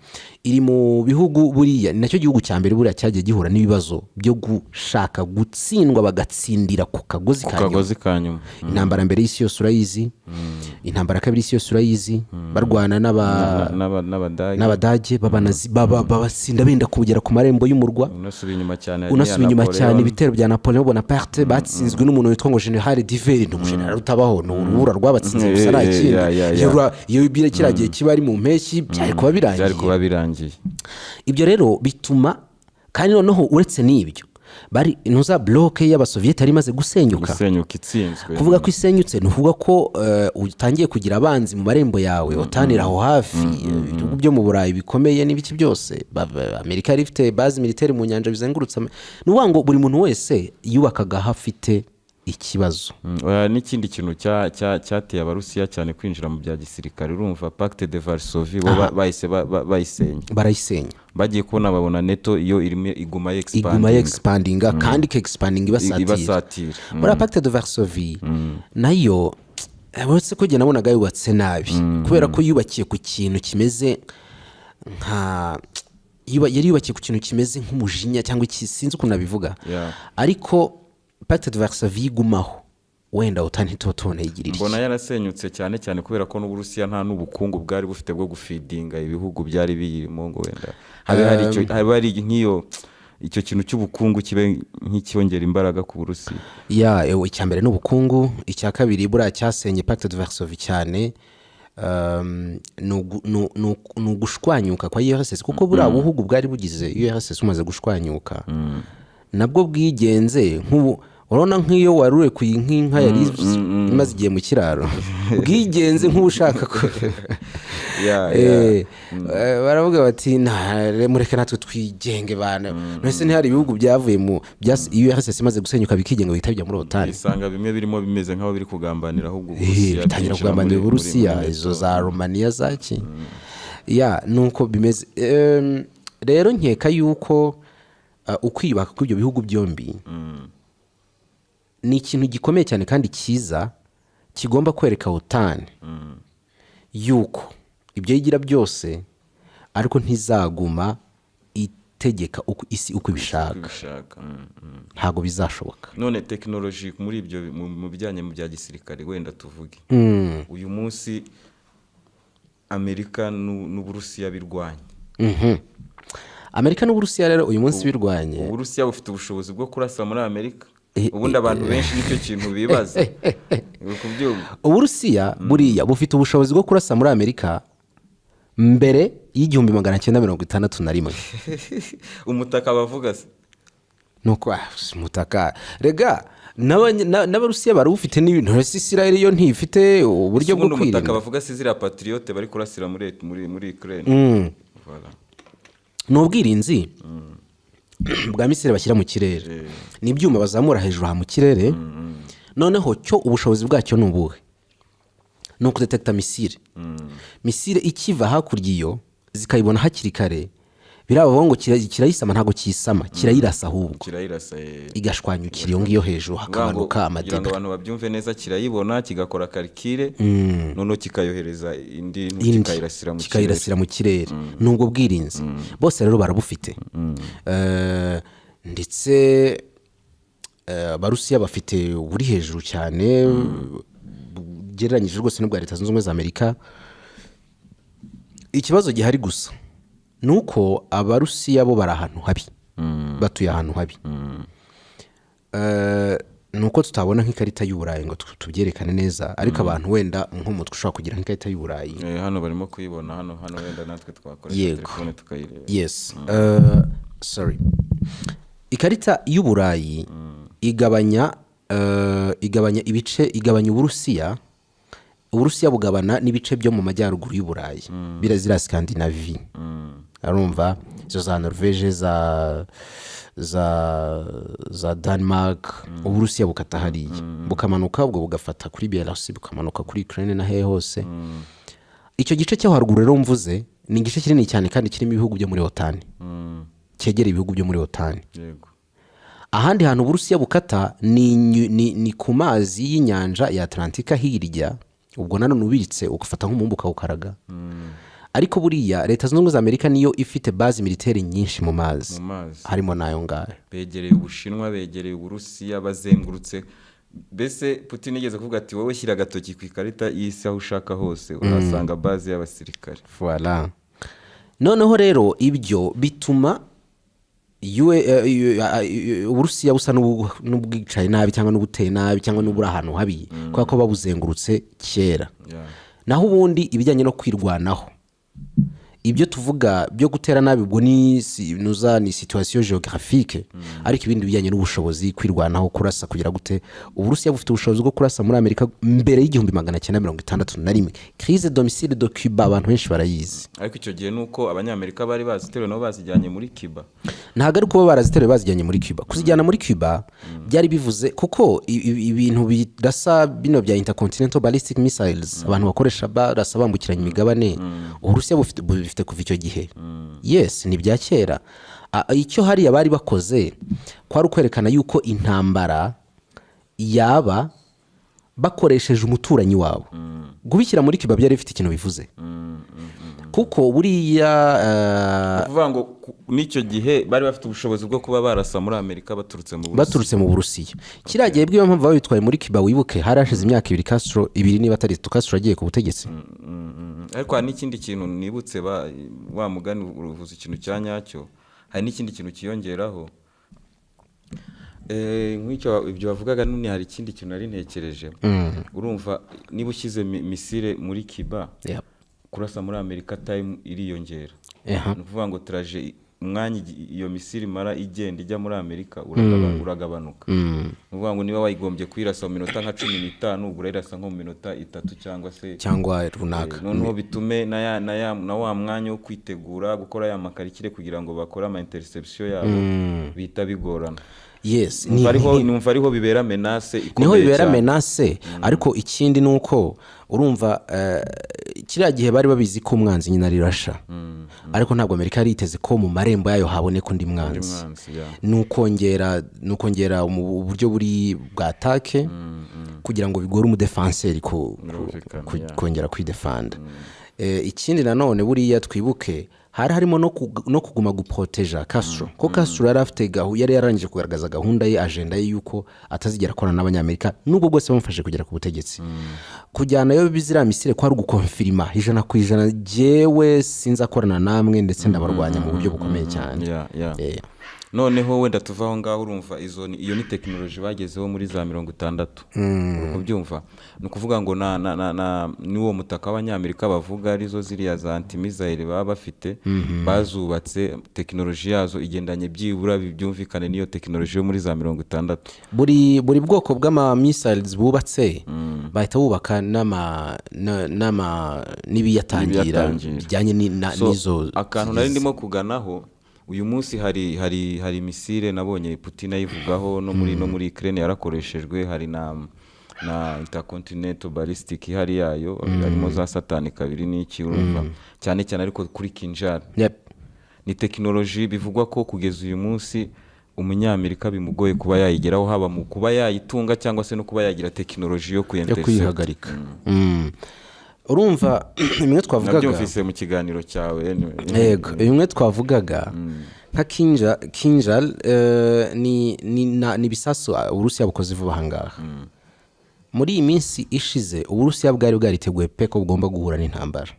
iri mu bihugu, buriya ni nacyo gihugu cya mbere buriya cyagiye gihura n'ibibazo byo gushaka gutsindwa, bagatsindira ku kagozi Ku ka nyuma. kagozi ka nyuma. Intambara mbere y'isi yose urayizi, intambara ya kabiri y'isi yose urayizi, barwana N'Abadage. n'Abadage babatsinda benda kugera ku marembo y'umurwa. Unasubiye inyuma cyane hari Unasubiye n'iya inyuma Napoleon. cyane, ibitero bya Napoleon Bonaparte batsinzwe n'umuntu witwa ngo General d'Hiver. Ni umujenerali utabaho, ni urubura rwabatsinze gusa, nta kindi. Iyo kiriya gihe kiba ari mu mpeshyi, byari kuba Byari birangiye. kuba birangiye. Ibyo rero bituma kandi noneho uretse n'ibyo, bari ntuza bloc y'Abasoviyeti yari imaze gusenyuka. Gusenyuka, itsinzwe. Kuvuga ko isenyutse ni ukuvuga ko utangiye kugira abanzi mu marembo yawe. OTAN ira aho hafi, ibihugu byo mu Burayi bikomeye n'ibiki byose. Amerika yari ifite base militaire mu nyanja bizengurutse. Ni ukuvuga ngo buri muntu wese yubakaga aho afite ikibazo. Oya, n'ikindi kintu cyateye Abarusiya cyane kwinjira mu bya gisirikare, urumva Pacte de Varsovie bo bahise bayisenya. Barayisenya. Bagiye kubona babona NATO iyo irimo iguma Iguma expanding. Expandinga kandi ikexpandinga ibasatira. Ibasatira. Muri Pacte de Varsovie nayo, uretse ko njye nabonaga yubatse nabi, kubera ko yubakiye ku kintu kimeze nka yari yubakiye ku kintu kimeze nk'umujinya cyangwa iki, sinzi ukuntu nabivuga. Ariko Pacte de Varsovie igumaho, wenda OTAN ntituba tubona yigirira Mbona iki. yarasenyutse cyane cyane kubera ko n'Uburusiya nta n'ubukungu bwari bufite bwo gufeedinga ibihugu byari biyirimo, ngo wenda habe hari icyo, habe hari nk'iyo Icyo kintu cy'ubukungu kibe nk'icyongera imbaraga ku Burusiya. Ya, icya mbere ni ubukungu. Icya kabiri, buriya cyasenye Pacte de Varsovie cyane, ni ugushwanyuka kwa URSS, kuko buriya buhugu bwari bugize URSS bumaze gushwanyuka, nabwo bwigenze nk'ubu. Urabona nk'iyo wari urekuye nk'inka yari imaze igihe mu kiraro, bwigenze nk'ushaka ko baravuga bati: "Mureke natwe twigenge bana." None ntihari ibihugu byavuye mu URSS imaze gusenyuka bikigenga, bihita bijya muri OTAN? Usanga bimwe birimo bimeze nk'aho biri kugambanira ahubwo Uburusiya, bitangira byinjira kugambanira Uburusiya. muri Izo NATO. za Romaniya zaki ya nuko bimeze. Rero nkeka yuko ukwiyubaka kw'ibyo bihugu byombi ni ikintu gikomeye cyane kandi cyiza, kigomba kwereka OTAN yuko ibyo yigira byose, ariko ntizaguma itegeka uko isi uko ibishaka. Ibishaka. Ntabwo bizashoboka. None tekinoloji muri ibyo, mu bijyanye mu bya gisirikare, wenda tuvuge uyu munsi Amerika n'Uburusiya birwanya. Amerika n'Uburusiya rero uyu munsi birwanye. Uburusiya bufite ubushobozi bwo kurasa muri Amerika? Ubundi abantu benshi nicyo kintu bibaza. Uri kubyumva? Uburusiya buriya bufite ubushobozi bwo kurasa muri Amerika mbere y'1961. Umutaka bavuga se? Nuko si umutaka rega, n'Abarusiya barawufite n'ibintu. Ese Israel yo ntifite uburyo bwo Ubundi umutaka kwirinda? bavuga si ziriya Patriot bari kurasira muri Ukraine? Voilà. Ni ubwirinzi bwa missile bashyira mu kirere, ni ibyuma bazamura hejuru aha mu kirere. Noneho cyo ubushobozi bwacyo ni ubuhe? Ni ukudetekita missile, missile ikiva hakurya iyo, zikayibona hakiri kare. Birabavuga ngo kirayisama, ntabwo kiyisama, kirayirasa ahubwo. Kirayirasa. Igashwanyukira iyo ngiyo hejuru, Kugira ngo hakamanuka kugira ngo amadebe. abantu babyumve neza, kirayibona, kigakora calcul, noneho kikayohereza indi indi kikayirasira mu kirere. Kikayirasira mu kirere. Ni ubwo bwirinzi bose rero barabufite. Ndetse Abarusiya bafite uburi hejuru cyane bugereranyije rwose n'ubwa Leta Zunze Ubumwe za Amerika. Ikibazo gihari gusa ni uko Abarusiya bo bari ahantu habi, batuye ahantu habi. Ni uko tutabona nk'ikarita y'Uburayi ngo tubyerekane neza, ariko abantu wenda nk'umutwe ushobora kugira nk'ikarita y'Uburayi. Hano barimo kuyibona hano, wenda natwe twakoresha telefone tukayireba. Yes. Sorry, ikarita y'Uburayi igabanya ibice, igabanya Uburusiya. Uburusiya bugabana n'ibice byo mu majyaruguru y'Uburayi, biriya ziriya Scandinavie, arumva izo za Norvege, za Denmark. Uburusiya bukata hariya, bukamanuka, ubwo bugafata kuri Belarus, bukamanuka kuri Ukraine na hehe hose. Icyo gice cyo haruguru rero mvuze ni igice kinini cyane kandi kirimo ibihugu byo muri OTAN, cyegereye ibihugu byo muri OTAN. Ahandi hantu Uburusiya bukata ni ku mazi y'inyanja ya Atlantika hirya. Ubwo nanone ubitse ugafata nk'umubumbe ukawukaraga. Ariko buriya Leta Zunze Ubumwe za Amerika niyo ifite base militaire nyinshi mu mazi. Mu mazi. Harimo n'ayo ngayo. Begereye Ubushinwa, begereye Uburusiya, bazengurutse. Mbese Putin yigeze kuvuga ati: "Wowe shyira agatoki ku ikarita y'isi, aho ushaka hose urahasanga base y'abasirikare." Voilà. Noneho rero ibyo bituma Uburusiya busa n'ubwicaye nabi, cyangwa n'ubuteye nabi, cyangwa n'uburi ahantu habi, kubera ko babuzengurutse kera. Naho ubundi ibijyanye no kwirwanaho, ibyo tuvuga byo gutera nabi, ubwo ni nuza ni situation géographique. Ariko ibindi bijyanye n'ubushobozi, kwirwanaho, kurasa, kugira gute, Uburusiya bufite ubushobozi bwo kurasa muri Amerika mbere y'1961. Crise de missile de Cuba abantu benshi barayizi. Ariko icyo gihe ni uko Abanyamerika bari baziteruye nabo bazijyanye muri Cuba. Ntabwo ari kuba baraziteruye bazijyanye muri Cuba. Kuzijyana muri Cuba byari bivuze kuko ibintu birasa bino bya intercontinental ballistic missiles abantu bakoresha barasa bambukiranya imigabane, Uburusiya bufite kuva icyo gihe. Yes, ni ibya kera. Icyo hariya bari bakoze kwari ukwerekana yuko intambara yaba bakoresheje umuturanyi wabo. Kubishyira muri Cuba byari bifite ikintu bivuze, kuko buriya Ni ukuvuga ngo n'icyo gihe bari bafite ubushobozi bwo kuba barasa muri Amerika baturutse mu Burusiya. Baturutse mu Burusiya. Kiriya gihe bw'iyo mpamvu babitwaye muri Cuba. Wibuke hari hashize imyaka 2 Castro, 2 niba atari 3, Castro agiye ku butegetsi. Ariko hari n'ikindi kintu nibutse, wa mugani uruvuze ikintu cya nyacyo. Hari n'ikindi kintu kiyongeraho. Nk'icyo ibyo bavugaga none, hari ikindi kintu nari ntekereje. Urumva niba ushyize missile muri Cuba, kurasa muri Amerika time iriyongera. Ni ukuvuga ngo trajet, umwanya iyo missile imara igenda ijya muri Amerika uragabanuka. Ni ukuvuga ngo niba wayigombye kuyirasa mu minota nka 15, ubwo urayirasa nko mu minota 3 cyangwa se cyangwa runaka. Noneho bitume na wa mwanya wo kwitegura gukora ya ma calcul kugira ngo bakore ama interception yabo bihita bigorana. Yes. Numva ariho bibera menace Niho ikomeye bibera cyane. menace. Ariko ikindi ni uko urumva, kiriya gihe bari babizi ko umwanzi nyine ari Russia, ariko ntabwo Amerika yari yiteze ko mu marembo yayo haboneka undi mwanzi. Mwanzi, yeah. Ni ukongera uburyo buri bwa attaque kugira ngo bigore umudefanseri Birumvikana, yeah. kongera kwidefanda. Ikindi nanone, buriya twibuke hari harimo no kuguma guproteja Castro, ko Castro yari afite yari yarangije kugaragaza gahunda ye, agenda ye, yuko atazigera akorana n'Abanyamerika nubwo bwose bamufashe kugera ku butegetsi. Kujyanayo ziriya missile kwari ugukonfirima 100%: jyewe sinzakorana namwe, ndetse ndabarwanya mu buryo bukomeye cyane. Yeah. Noneho wenda tuva aho ngaho, urumva iyo ni tekinoloji bagezeho muri za 60, uri kubyumva? Ni ukuvuga ngo na n'uwo mutaka w'Abanyamerika bavuga, arizo ziriya za anti-missile baba bafite, bazubatse, tekinoloji yazo igendanye byibura byumvikane n'iyo tekinoloji yo muri za 60. Buri bwoko bw'ama missiles bubatse, bahita bubaka n'ibiyatangira N'ibiyatangira. bijyanye So, n'izo. akantu nari ndimo kuganaho, uyu munsi hari missile nabonye Putin ayivugaho, no muri Ukraine yarakoreshejwe. Hari na intercontinental ballistic ihari yayo, harimo za Satani kabiri n'iki, urumva, cyane cyane ariko kuri Kinjal. Ni tekinoloji bivugwa ko kugeza uyu munsi Umunyamerika bimugoye kuba yayigeraho, haba mu kuba yayitunga cyangwa se no kuba yagira tekinoloji yo Yo kuyintercept. kuyihagarika. Urumva bimwe twavugaga. Nabyumvise mu kiganiro cyawe, anyway. Yego, bimwe twavugaga nka Kinjal, ni ibisasu Uburusiya bukoze vuba aha ngaha. Muri iyi minsi ishize Uburusiya bwari bwariteguye pe ko bugomba guhura n'intambara.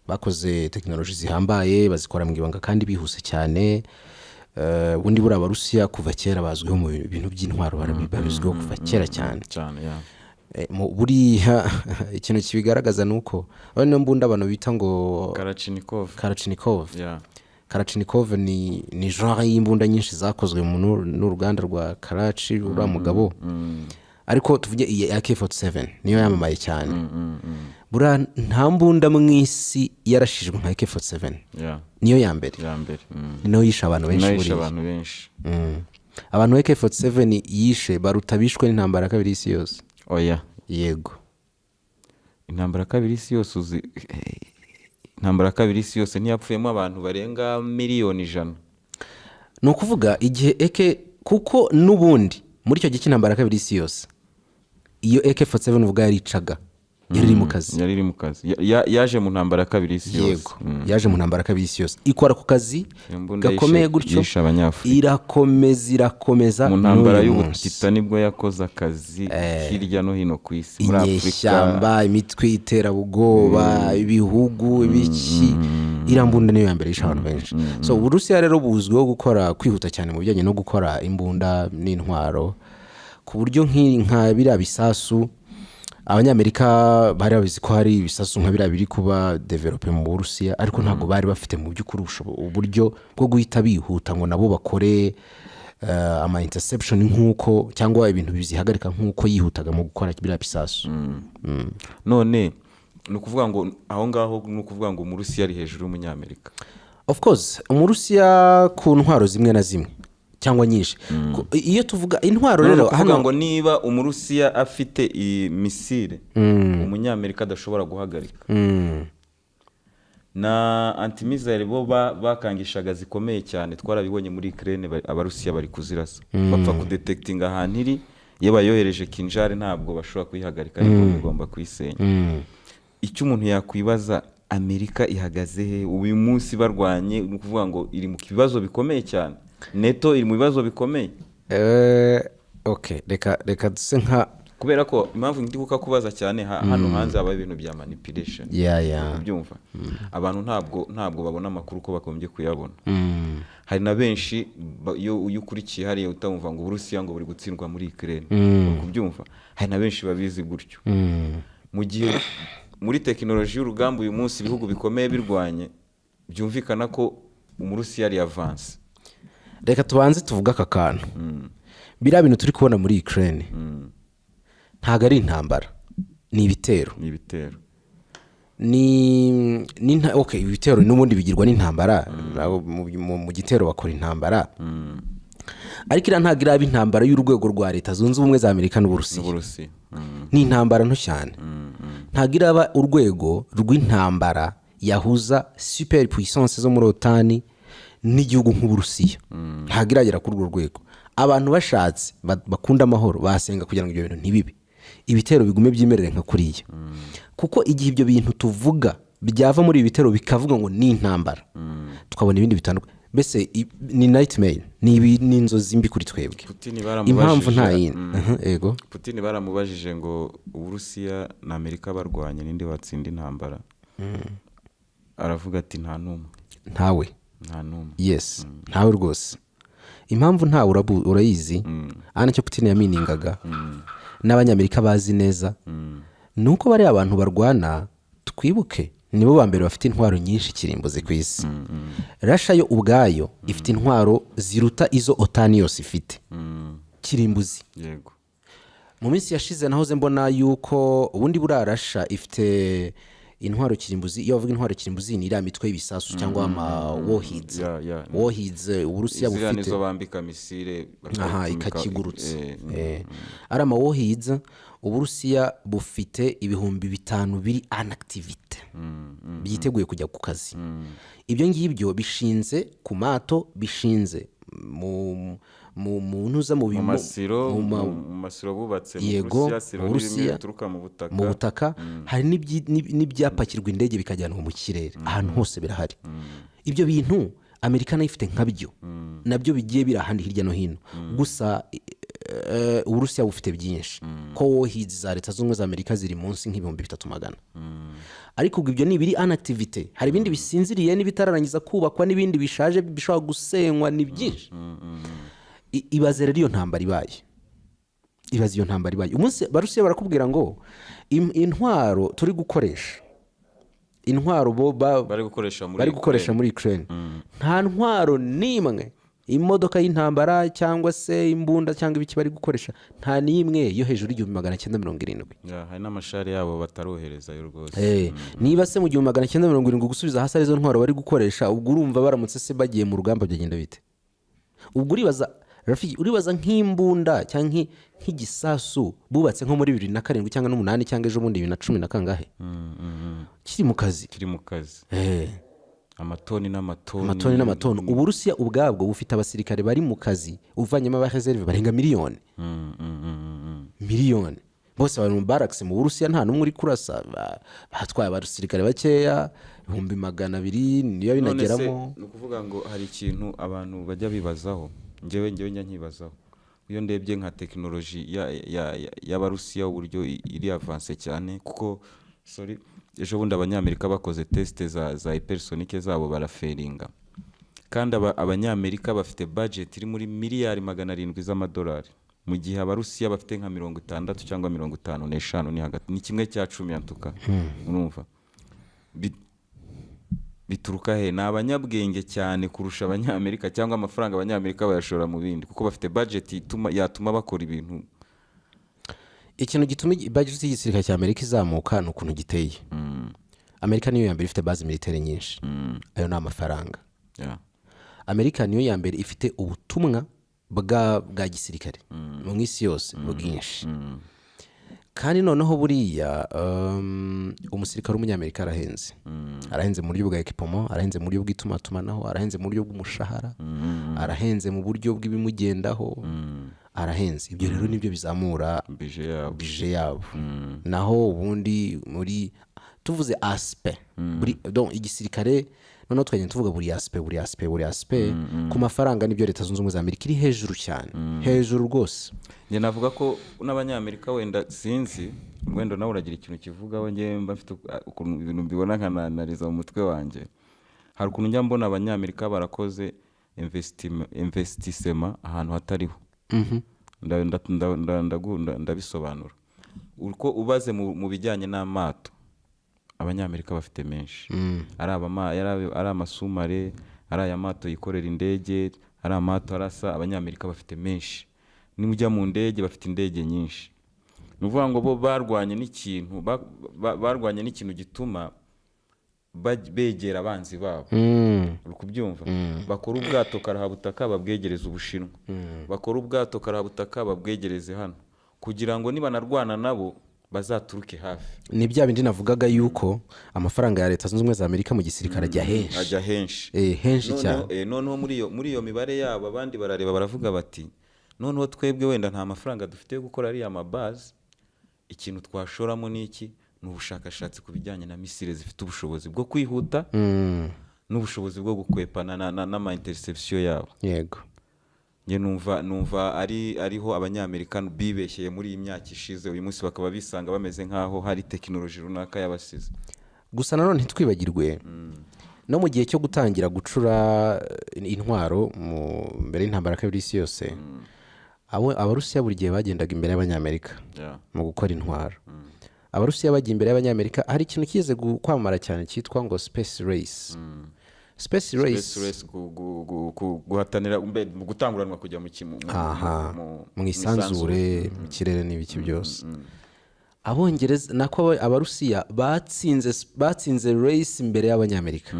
Bakoze tekinoloji zihambaye, bazikora mu ibanga kandi bihuse cyane. Ubundi buriya Abarusiya kuva kera bazwiho mu bintu by'intwaro, babizwiho kuva kera cyane. Cyane, yeah. Buriya ikintu kibigaragaza ni uko niyo mbunda abantu bita ngo Kalashnikov. Kalashnikov. Kalashnikov ni genre y'imbunda nyinshi zakozwe n'uruganda rwa Karachi, uriya mugabo. Ariko tuvuge iyi AK-47 niyo yamamaye cyane. Buriya nta mbunda mu isi yarashijwe nka AK-47. Niyo ya mbere. Ya mbere. Ni nayo yishe abantu benshi Nayo yishe buriya. abantu benshi. Abantu AK-47 yishe baruta bishwe n'intambara ya kabiri y'isi yose. Oya. Yego. Intambara ya kabiri y'isi yose, uzi intambara ya kabiri y'isi yose ntiyapfuyemo abantu barenga miliyoni 100? Ni ukuvuga igihe AK, kuko n'ubundi muri icyo gihe cy'intambara ya kabiri y'isi yose iyo AK-47 uvuga yaricaga, yari iri mu kazi. Yari iri mu kazi. Yaje mu ntambara ya kabiri y'isi yose. Yego, yaje mu ntambara ya kabiri y'isi yose, ikora ku kazi Iyo mbunda gakomeye gutyo. yishe Abanyafurika. Irakomeza, irakomeza Mu ntambara n'uyu munsi. y'ubutita nibwo yakoze akazi hirya no hino ku isi, muri Afurika. Inyeshyamba, imitwe y'iterabwoba, ibihugu, ibiki, iriya mbunda niyo ya mbere yishe abantu benshi. So Uburusiya rero buzwiho gukora, kwihuta cyane mu bijyanye no gukora imbunda n'intwaro, ku buryo nka biriya bisasu Abanyamerika bari babizi ko hari ibisasu nka biriya biri kuba développé mu Burusiya, ariko ntabwo bari bafite mu by'ukuri uburyo bwo guhita bihuta ngo nabo bakore ama interception nk'uko, cyangwa ibintu bizihagarika nk'uko yihutaga mu gukora biriya bisasu. None ni ukuvuga ngo aho ngaho, ni ukuvuga ngo Umurusiya ari hejuru y'Umunyamerika? Of course, Umurusiya ku ntwaro zimwe na zimwe cyangwa nyinshi. Iyo tuvuga intwaro None ni rero ukuvuga hano ngo niba Umurusiya afite iyi missile Umunyamerika adashobora guhagarika, na anti-missile bo bakangishaga zikomeye cyane, twarabibonye muri Ukraine, Abarusiya bari kuzirasa, bapfa kudetekitinga ahantu iri, iyo bayohereje Kinjal ntabwo bashobora kuyihagarika, ariko bigomba kuyisenya. Icyo umuntu yakwibaza, Amerika ihagaze he uyu munsi barwanye? Ni ukuvuga ngo iri mu bibazo bikomeye cyane, NATO iri mu bibazo bikomeye. Okay, reka duse nka Kubera ko impamvu ndi kukakubaza cyane, hano hanze habaho ibintu bya manipulation. Ubyumva, abantu ntabwo babona amakuru uko bagombye kuyabona. Hari na benshi iyo ukurikiye hariya utamva ngo Uburusiya ngo buri gutsindwa muri Ukraine, uri kubyumva, hari na benshi babizi gutyo, mu gihe muri tekinoloji y'urugamba uyu munsi ibihugu bikomeye birwanye, byumvikana ko Umurusiya ari avance. Reka tubanze tuvuge aka kantu. Biriya bintu turi kubona muri Ukraine ntabwo ari intambara, ni ibitero. Ni ibitero. Ni okay, ibitero n'ubundi bigirwa n'intambara. Mu gitero bakora intambara, ariko iriya ntabwo iraba intambara y'urwego rwa Leta Zunze Ubumwe za Amerika n'Uburusiya. N'Uburusiya. Ni intambara nto cyane, ntabwo iraba urwego rw'intambara yahuza super puissance zo muri OTAN n'igihugu nk'Uburusiya. Ntabwo iragera kuri urwo rwego. Abantu bashatse bakunda amahoro basenga kugira ngo ibyo bintu ntibibe, ibitero bigume byimerere nka kuriya, kuko igihe ibyo bintu tuvuga byava muri ibi bitero bikavuga ngo ni intambara, tukabona ibindi bitandukanye, mbese ni nightmare, ni inzozi mbi kuri twebwe. Putin baramubajije. Impamvu nta yindi. Yego. Putin baramubajije ngo Uburusiya na Amerika barwanye, ninde watsinda intambara? Aravuga ati: "Nta n'umwe." Ntawe. Nta n'umwe. Yes, ntawe rwose. Impamvu ntawe urayizi. Aha nicyo Putin yaminingaga n'Abanyamerika bazi neza, ni uko bariya abantu barwana, twibuke, nibo ba mbere bafite intwaro nyinshi kirimbuzi ku isi. Russia yo ubwayo ifite intwaro ziruta izo OTAN yose ifite kirimbuzi. Mu minsi yashize nahoze mbona yuko ubundi buriya Russia ifite intwaro kirimbuzi. Iyo bavuga intwaro kirimbuzi, ni iriya mitwe y'ibisasu cyangwa ama warheads. Warheads Uburusiya Ziriya bufite. nizo bambika missile bakayitumika- Ikakigurutse. Ari ama warheads, Uburusiya bufite 5000 biri en activité, byiteguye kujya ku kazi. Ibyo ngibyo bishinze ku mato, bishinze mu ntuza mu mu masiro mu masiro bubatse mu Burusiya, silo mu ni bimwe Burusiya, bituruka mu butaka. Mu butaka. Hari n'ibyapakirwa indege bikajyanwa mu kirere, ahantu hose birahari. Ibyo bintu Amerika nayo ifite nkabyo, nabyo bigiye biri ahandi hirya no hino. Gusa Uburusiya bufite byinshi, ko warheads za Leta Zunze Ubumwe za Amerika ziri munsi nk'3400. Ariko ubwo ibyo ni ibiri en activité, hari ibindi bisinziriye n'ibitararangiza kubakwa n'ibindi bishaje bishobora gusenywa, ni byinshi. Ibaze rero iyo ntambara ibaye, ibaze iyo ntambara ibaye umunsi Barusiya barakubwira ngo intwaro turi gukoresha, intwaro bo bari gukoresha muri bari gukoresha muri Ukraine, nta ntwaro n'imwe, imodoka y'intambara cyangwa se imbunda cyangwa ibiki bari gukoresha, nta n'imwe yo hejuru y'1970. Yeah, hari n'amashari yabo bataroherezayo rwose. Niba se mu 1970 gusubiza hasi arizo ntwaro bari gukoresha, ubwo urumva baramutse se bagiye mu rugamba byagenda bite? Ubwo uribaza, Rafiki, uribaza nk'imbunda cyangwa nk'igisasu bubatse nko muri 2007 cyangwa n'umunani cyangwa ejo bundi 2010 na kangahe, kiri mu kazi. Kiri mu kazi. Amatoni n'amatoni. Amatoni n'amatoni. Uburusiya ubwabwo bufite abasirikare bari mu kazi, uvanyemo aba réserve, barenga miliyoni. Miliyoni bose bari mu barracks mu Burusiya, nta n'umwe uri kurasa. Batwaye abasirikare bakeya, 200,000 niyo None se, binageramo. Ni ukuvuga ngo hari ikintu abantu bajya bibazaho, njyewe njya nkibazaho iyo ndebye nka tekinoloji y'Abarusiya, uburyo iri avancé cyane, kuko, sorry, ejo bundi Abanyamerika bakoze test za hypersonic zabo barafailinga, kandi Abanyamerika bafite budget iri muri miliyari 700 z'amadolari, mu gihe Abarusiya bafite nka 60 cyangwa 55, ni hagati, ni 1/10 yantuka. Urumva bituruka he? Ni abanyabwenge cyane kurusha Abanyamerika, cyangwa amafaranga Abanyamerika bayashora mu bindi, kuko bafite budget yatuma bakora ibintu? Ikintu gituma budget y'igisirikare cya Amerika izamuka ni ukuntu giteye. Amerika niyo ya mbere ifite base militaire nyinshi, ayo ni amafaranga. Amerika niyo ya mbere ifite ubutumwa bwa gisirikare mu isi yose bwinshi. Kandi noneho buriya umusirikare w'Umunyamerika arahenze. Arahenze mu buryo bwa équipement, arahenze mu buryo bw'itumatumanaho, arahenze mu buryo bw'umushahara, arahenze mu buryo bw'ibimugendaho, arahenze. Ibyo rero nibyo bizamura budget yabo. Budget yabo. Naho ubundi muri tuvuze aspect buri, donc igisirikare, noneho tukagenda tuvuga buri aspect, buri aspect, buri aspect ku mafaranga, nibyo Leta Zunze Ubumwe za Amerika iri hejuru cyane, hejuru rwose. Njye navuga ko n'Abanyamerika, wenda sinzi, wenda nawe uragira ikintu kivugaho, njye mba mfite ukuntu ibintu mbibona nkananariza mu mutwe wanjye. Hari ukuntu njya mbona Abanyamerika barakoze investissement ahantu hatariho. Ndabisobanura uko ubaze mu bijyanye n'amato, Abanyamerika bafite menshi, ari amasous-marins, ari aya mato yikorera indege, ari amato arasa. Abanyamerika bafite menshi. Nujya mu ndege, bafite indege nyinshi. Ni ukuvuga ngo bo barwanye n'ikintu gituma begera abanzi babo. Uri kubyumva? Bakora ubwato karahabutaka, babwegereza Ubushinwa, bakora ubwato karahabutaka, babwegereze hano, kugira ngo nibanarwana nabo bazaturuke hafi. Ni bya bindi navugaga yuko amafaranga ya Leta Zunze Ubumwe za Amerika mu gisirikare ajya henshi. Ajya henshi. Henshi cyane. Noneho muri iyo mibare yabo, abandi barareba baravuga bati: "Noneho twebwe wenda nta mafaranga dufite yo gukora ariya mabaze, ikintu twashoramo ni iki? Ni ubushakashatsi ku bijyanye na missile zifite ubushobozi bwo kwihuta n'ubushobozi bwo gukwepana n'ama interception yabo." Njye numva ariho Abanyamerika bibeshyeye muri iyi myaka ishize, uyu munsi bakaba bisanga bameze nk'aho hari tekinoloji runaka yabasize. Gusa nanone ntitwibagirwe no mu gihe cyo gutangira gucura intwaro mu mbere y'intambara ya kabiri y'isi yose, Abarusiya buri gihe bagendaga imbere y'Abanyamerika mu gukora intwaro. Abarusiya bagiye imbere y'Abanyamerika. Hari ikintu kize kwamamara cyane cyitwa ngo space race, space race. Space race, guhatanira mu gutanguranwa kujya mu Aha, mu isanzure, mu kirere n'ibiki byose. Abongereza, nako Abarusiya batsinze race imbere y'Abanyamerika.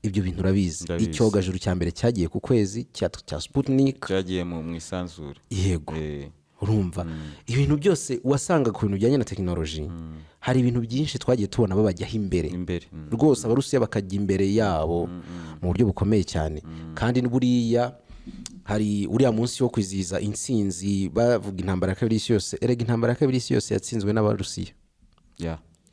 Ibyo bintu urabizi? Ndabizi. Icyogajuru cya mbere cyagiye ku kwezi cya Sputnik. Cyagiye mu isanzure. Yego. Urumva ibintu byose wasanga ku bintu bijyanye na tekinoloji, hari ibintu byinshi twagiye tubona babajyaho imbere. Imbere. Rwose Abarusiya bakajya imbere yabo mu buryo bukomeye cyane. Kandi buriya hari uriya munsi wo kwizihiza intsinzi bavuga intambara ya kabiri y'isi yose. Erega intambara ya kabiri y'isi yose yatsinzwe n'Abarusiya.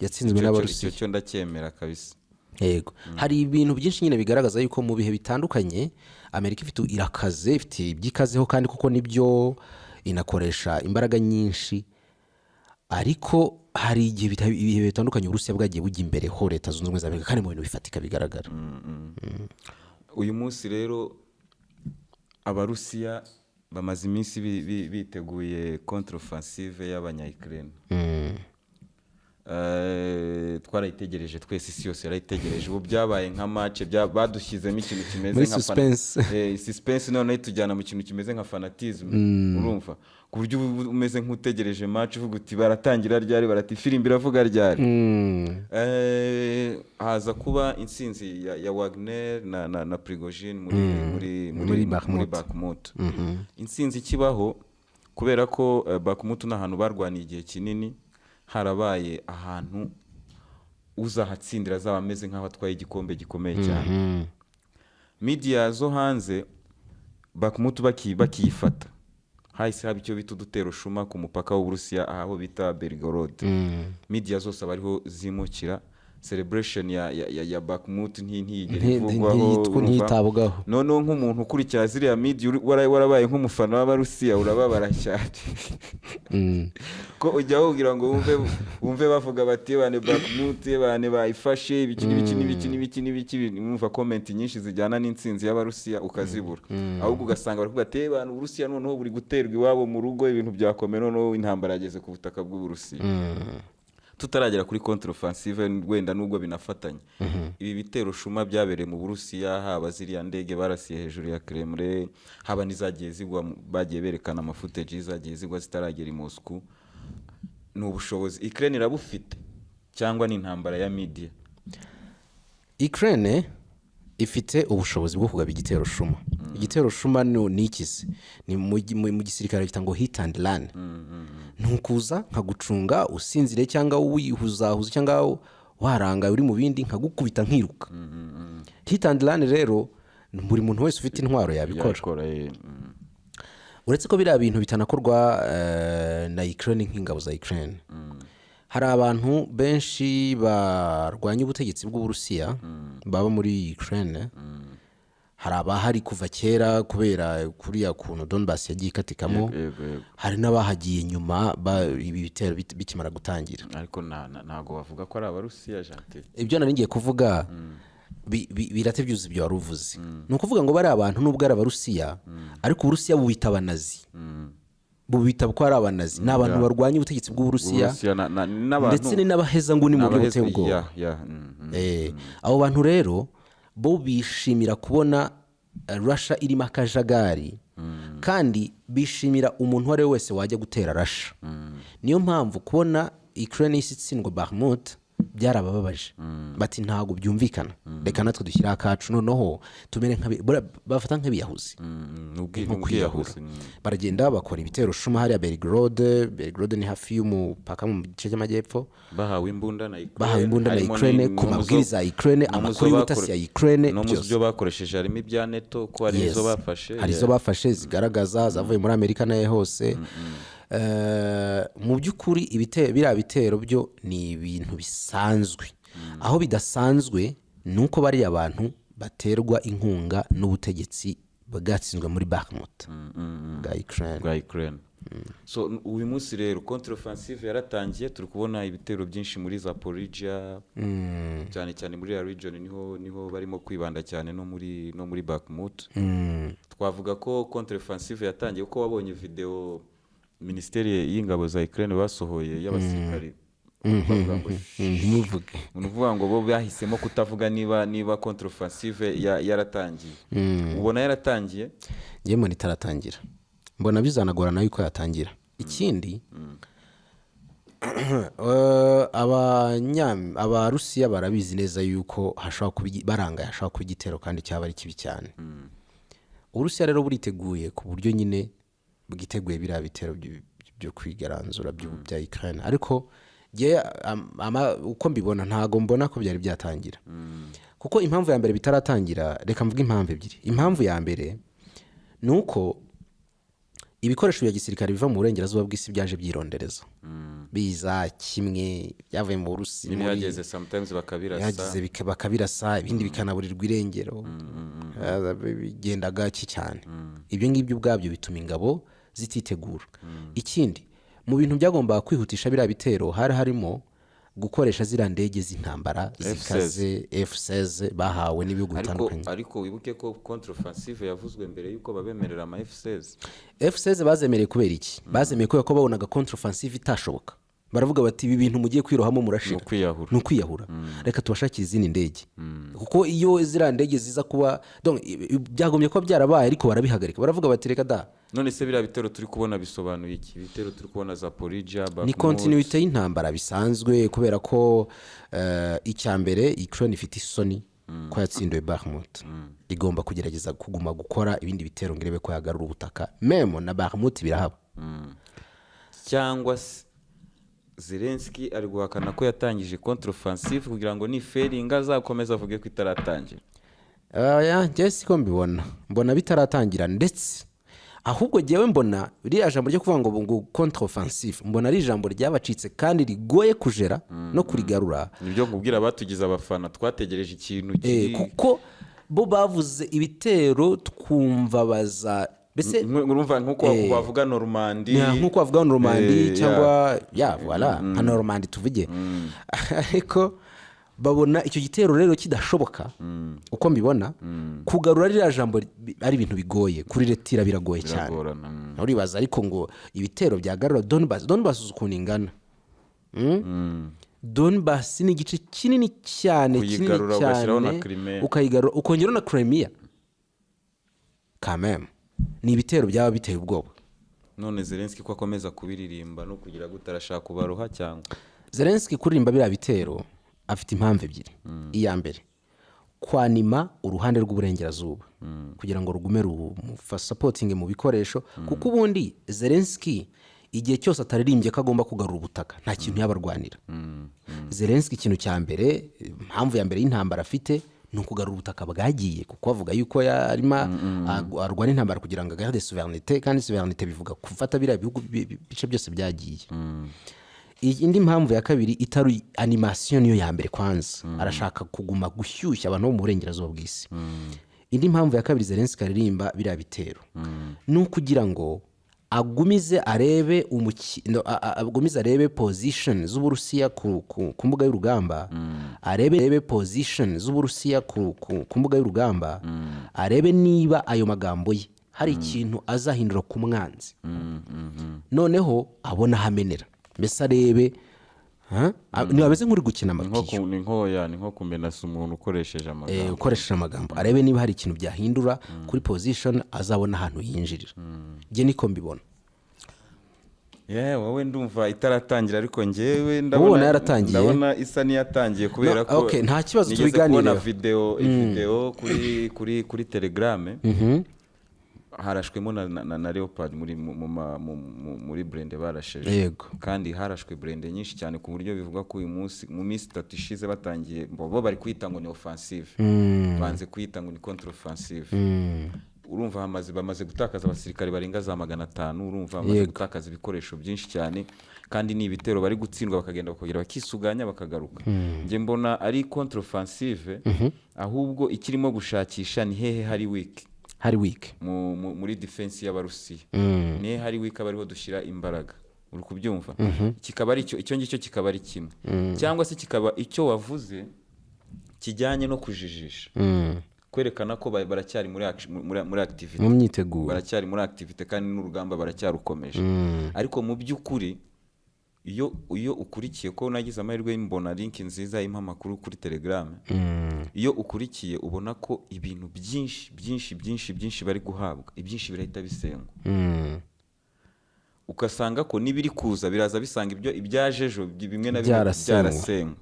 Yatsinzwe n'Abarusiya. Icyo cyo ndacyemera kabisa. Yego, hari ibintu byinshi nyine bigaragaza yuko mu bihe bitandukanye Amerika ifite, irakaze, ifite ibyikazeho, kandi kuko nibyo inakoresha imbaraga nyinshi. Ariko hari igihe ibihe bitandukanye Uburusiya bwagiye bujya imbere ho Leta Zunze Ubumwe za Amerika, kandi mu bintu bifatika bigaragara. Uyu munsi rero Abarusiya bamaze iminsi biteguye contre offensive y'Abanya-Ukraine. Twarayitegereje twese, isi yose yarayitegereje. Ubu byabaye nka match, badushyizemo ikintu kimeze Muri nka suspense. Suspense, noneho itujyana mu kintu kimeze nka fanatisme, urumva, ku buryo uba umeze nk'utegereje match, uvuga uti: "Baratangira ryari? Barati ifirimbi iravuga ryari?" Haza kuba intsinzi ya Wagner na Prigozhin muri Muri muri Bakhmut. Bakhmut. Intsinzi ikibaho, kubera ko Bakhmut ni ahantu barwaniye igihe kinini, harabaye ahantu uzahatsindira azaba ameze nk'aho atwaye igikombe gikomeye cyane. Media zo hanze, Bakhmut bakiyifata, hahise haba icyo bita udutero shuma ku mupaka w'Uburusiya, aho bita Belgorod. Media zose aba ariho zimukira. Celebration ya Bakhmut ntiyigera ivugwaho, urumva? Ntiyitabwaho. Noneho nk'umuntu ukurikira ziriya media, warabaye nk'umufana w'Abarusiya, urababara cyane, ko ujya wubwira ngo wumve bavuga bati: "Bane Bakhmut, bane bayifashe," ibiki n'ibiki n'ibiki n'ibiki n'ibiki. Wumva comment nyinshi zijyana n'intsinzi y'Abarusiya ukazibura, ahubwo ugasanga bari kuvuga ati: "Eh, bana, Uburusiya noneho buri guterwa iwabo mu rugo, ibintu byakomeye, noneho intambara yageze ku butaka bw'Uburusiya." Tutaragera kuri contre offensive wenda, nubwo binafatanye, ibi bitero shuma byabereye mu Burusiya, haba ziriya ndege barasiye hejuru ya Kremlin, haba n'izagiye zigwa bagiye berekana amafootage zagiye zigwa zitaragera i Moscow, ni ubushobozi Ukraine irabufite cyangwa ni intambara ya media? Ukraine ifite ubushobozi bwo kugaba igitero shuma. Igitero shuma ni iki se? Ni mu gisirikare bita ngo hit and run. Ni ukuza nkagucunga usinzire cyangwa wihuzahuza cyangwa warangaye uri mu bindi, nkagukubita nkiruka. Hit and run rero buri muntu wese ufite intwaro yabikora. Yabikora. Uretse ko biriya bintu bitanakorwa na Ukraine nk'ingabo za Ukraine, hari abantu benshi barwanya ubutegetsi bw'Uburusiya baba muri Ukraine. Hari abahari kuva kera kubera kuriya kuntu Donbass yagiye ikatikamo. Yego, yego, yego. Hari n'abahagiye nyuma ibi bitero bikimara gutangira. Ariko ntago bavuga ko ari Abarusiya, Gentil. Ibyo nari ngiye kuvuga. Birate byuzuye ibyo wari uvuze. Ni ukuvuga ngo bariya abantu, nubwo ari Abarusiya, ariko Uburusiya bubita Abanazi, bubita ko ari Abanazi, ni abantu barwanya ubutegetsi bw'Uburusiya. Uburusiya n'abantu Ndetse ni n'abahezanguni mu buryo n'abaheza- buteye ubwoba. Ya. Abo bantu rero bo bishimira kubona Russia irimo akajagari, kandi bishimira umuntu uwo ari we wese wajya gutera Russia. Niyo mpamvu kubona Ukraine isi itsindwa Bakhmut byarabababaje, bati ntabwo byumvikana, reka natwe dushyireho akacu, noneho tumere bafata nk'abiyahuzi. Ni Nko kwiyahura. ubwiyahuzi. Baragenda bakora ibitero shuma hariya Belgorod. Belgorod ni hafi y'umupaka mu gice cy'amajyepfo. Bahawe imbunda na Ukraine. Bahawe imbunda na Harimo Ukraine, ku no mu zo- mabwiriza ya Ukraine, no mu zo amakuru y'ubutasi ya Ukraine, no mu byose. byo bakoresheje harimo ibya NATO, ko hari izo bafashe. Hari izo bafashe zigaragaza zavuye muri Amerika nayo hose. Mu by'ukuri biriya bitero byo ni ibintu bisanzwe. Aho bidasanzwe ni uko bariya bantu baterwa inkunga n'ubutegetsi bwatsinzwe muri Bakhmut bwa Ukraine. Bwa Ukraine. So uyu munsi rero contre-offensive yaratangiye, turi kubona ibitero byinshi muri Zaporizhia, cyane cyane muri ya region niho barimo kwibanda cyane, no muri Bakhmut. Twavuga ko contre-offensive yatangiye kuko wabonye video Minisiteri y'ingabo za Ukraine basohoye y'abasirikari bavuga ngo Ntimuvuge. Ni ukuvuga ngo bo bahisemo kutavuga niba contre-offensive yaratangiye. Ubona yaratangiye? Njyewe mbona itaratangira, mbona bizanagorana yuko yatangira. Ikindi, Abarusiya barabizi neza yuko hashobora kuba barangaye, hashobora kuba igitero kandi cyaba ari kibi cyane. Uburusiya rero buriteguye ku buryo nyine bwiteguye biriya bitero byo kwigaranzura bya Ukraine, ariko njye uko mbibona, ntago mbona ko byari byatangira, kuko impamvu ya mbere bitaratangira, reka mvuge impamvu ebyiri. Impamvu ya mbere ni uko ibikoresho bya gisirikare biva mu burengerazuba bw'isi byaje byirondereza, biza kimwe byavuye mu Burusi Ntibihageze, sometimes bakabirasa. Bihageze bakabirasa, ibindi bikanaburirwa irengero. Bigenda gake cyane. Ibyo ngibyo ubwabyo bituma ingabo zititegura. Ikindi, mu bintu byagombaga kwihutisha biriya bitero hari harimo gukoresha ziriya ndege z'intambara zikaze F16 bahawe n'ibihugu Ariko bitandukanye. Ariko wibuke ko contre-offensive yavuzwe mbere y'uko babemerera ama F16. F16 bazemereye kubera iki? Bazemeye kubera ko babonaga contre-offensive itashoboka. Baravuga bati ibi bintu mugiye kwirohamo murashira. Ni ukwiyahura. Ni ukwiyahura, reka tubashakire izindi ndege, kuko iyo ziriya ndege ziza kuba, donc, byagombye kuba byarabaye, ariko barabihagarika, baravuga bati reka da. None se biriya bitero turi kubona bisobanuye iki? Ibitero turi kubona Zaporizhia, Ni Bakhmut. continuité y'intambara bisanzwe, kubera ko icya mbere, Ukraine ifite isoni ko yatsindiwe Bakhmut. Igomba kugerageza kuguma gukora ibindi bitero ngo irebe ko yagarura ubutaka, même na Bakhmut birahaba. Cyangwa se Zelensky ari guhakana ko yatangije contre-offensive kugira ngo nifailinga azakomeze avuge ko itaratangira. Oya, njyewe siko mbibona, mbona bitaratangira. Ndetse ahubwo njyewe mbona ririya jambo ryo kuvuga ngo contre offensive, mbona ari ijambo ryabacitse kandi rigoye kujera no kurigarura. Nibyo nkubwira, batugize abafana, twategereje ikintu kiri Kuko bo bavuze ibitero twumva baza mbese Urumva nk'uko bavuga Normandi. Nk'uko bavuga Normandi cyangwa ya voilà, nka Normandi tuvuge. Ariko babona icyo gitero rero kidashoboka. Uko mbibona, kugarura ririya jambo ari ibintu bigoye, kuri retira biragoye cyane. Biragorana. Uribaza ariko ngo ibitero byagarura Donbass? Donbass uzi ukuntu ingana? Donbass ni igice kinini cyane, kinini Kuyigarura ugashyiraho na cyane. Crimea. Ukayigarura ukongeraho na Crimea, kameme ni ibitero byaba biteye ubwoba. None Zelensky ko akomeza kubiririmba no kugira gute, arashaka kubaroha cyangwa? Zelensky kuririmba biriya bitero afite impamvu ebyiri. Iya mbere, kwanima uruhande rw'uburengerazuba kugira ngo rugume rumusupportinge mu bikoresho, kuko ubundi Zelensky igihe cyose ataririmbye ko agomba kugarura ubutaka, nta kintu yaba arwanira. Zelensky ikintu cya mbere, impamvu ya mbere y'intambara afite ni ukugarura ubutaka bwagiye, kuko avuga yuko yarimo arwana intambara kugira ngo agarde souveraineté, kandi souveraineté bivuga gufata biriya bihugu bice byose byagiye. Indi mpamvu ya kabiri itari animation, niyo ya mbere kwanza, arashaka kuguma gushyushya abantu bo mu burengerazuba bw'isi. Indi mpamvu ya kabiri Zelensky aririmba biriya bitero ni ukugira ngo Agumize arebe no, agumize arebe position z'Uburusiya ku mbuga y'urugamba, arebe position z'Uburusiya ku mbuga y'urugamba, arebe niba ayo magambo ye hari ikintu azahindura ku mwanzi, noneho abona ahamenera, mbese arebe, ha? Niba ameze nk'uri gukina Ni nko amapiyo. Ni nko kumenasa umuntu ukoresheje amagambo. Ukoresheje amagambo, arebe niba hari ikintu byahindura kuri position, azabona ahantu yinjirira. Njye niko mbibona. Yeah, wowe ndumva itaratangira, ariko njyewe Ubona yaratangiye? Ndabona isa n'iyatangiye kubera No, ko okay, nta kibazo, nigeze kubona tubiganireho. video kuri Telegram, harashwemo na Leopard muri mu, mu, ma- mu, mu, muri blindé barasheje. Kandi harashwe blindé nyinshi cyane, ku buryo bivuga ko uyu munsi, mu minsi 3 ishize, batangiye bo bari kwita ngo ni offensive, banze kwita ngo ni contre offensive. Urumva bamaze gutakaza abasirikare barenga za 500. Urumva bamaze gutakaza ibikoresho byinshi cyane, kandi ni ibitero bari gutsindwa, bakagenda bakongera bakisuganya bakagaruka. Njye mbona ari contre offensive, ahubwo ikirimo gushakisha ni hehe hari weak Hari weak muri defense y'Abarusiya, ni hehe hari weak aba ariho dushyira imbaraga. Uri kubyumva? Kikaba ari icyo ngicyo, kikaba ari kimwe, cyangwa se kikaba icyo wavuze kijyanye no kujijisha, kwerekana ko baracyari muri activity, mu myiteguro. Baracyari muri activity kandi n'urugamba baracyarukomeje. Ariko mu by'ukuri iyo ukurikiye, ko nagize amahirwe mbona link nziza impa amakuru kuri Telegram, iyo ukurikiye ubona ko ibintu byinshi byinshi byinshi byinshi bari guhabwa, ibyinshi birahita bisengwa, ugasanga ko n'ibiri kuza biraza bisanga ibyo ibyaje ejo bimwe na bimwe Byarasenywe. byarasenywe.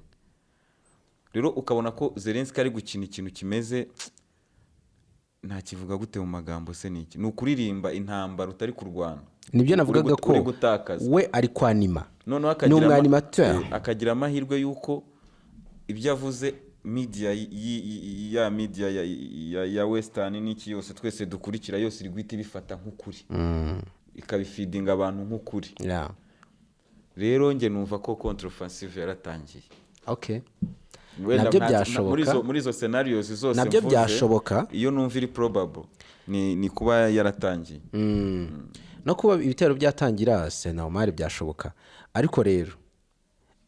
Rero ukabona ko Zelenski ari gukina ikintu kimeze, ntakivuga gute mu magambo se, ni iki? Ni ukuririmba intambara utari kurwana. Nibyo navugaga ko Uri gutakaza. we ari kwanima. Noneho Ni umwanimateur. Akagira amahirwe y'uko ibyo avuze media ya media ya western n'iki yose twese dukurikira yose iri guhita ibifata nk'ukuri, ikabifeedinga abantu nk'ukuri. Rero njye numva ko contre offensive yaratangiye. Wenda Nabyo byashoboka. muri izo scenarios zose Nabyo mvuze, byashoboka. iyo numva iri probable ni kuba yaratangiye. No kuba ibitero byatangira, c'est normal, byashoboka. Ariko rero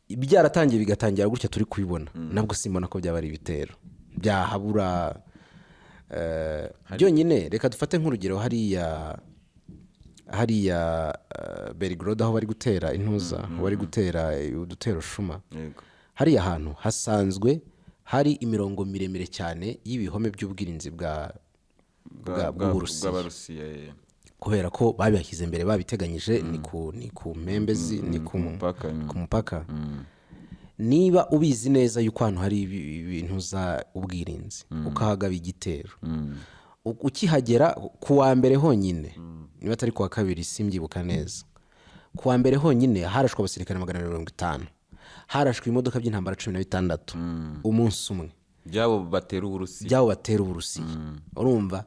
byaratangiye, bigatangira gutya turi kubibona, nabwo simbona ko byaba ari ibitero byahabura. Byonyine reka dufate nk'urugero hariya Belgorod, aho bari gutera intuza, aho bari gutera udutero shuma. Hariya hantu hasanzwe hari imirongo miremire cyane y'ibihome by'ubwirinzi bw'Uburusiya. Bw'Abarusiya. Kubera ko babishyize imbere, babiteganyije, ni ku mpembe ni ku mupaka. Ku mupaka. Niba ubizi neza yuko ahantu hari ibintu za ubwirinzi, ukahagaba igitero, ukihagera ku wa mbere honyine, niba atari ku wa kabiri simbyibuka neza, ku wa mbere honyine harashwe abasirikare 250, harashwe ibimodoka by'intambara 16 umunsi umwe. Byabo batera Uburusiya. Byabo batera Uburusiya. Urumva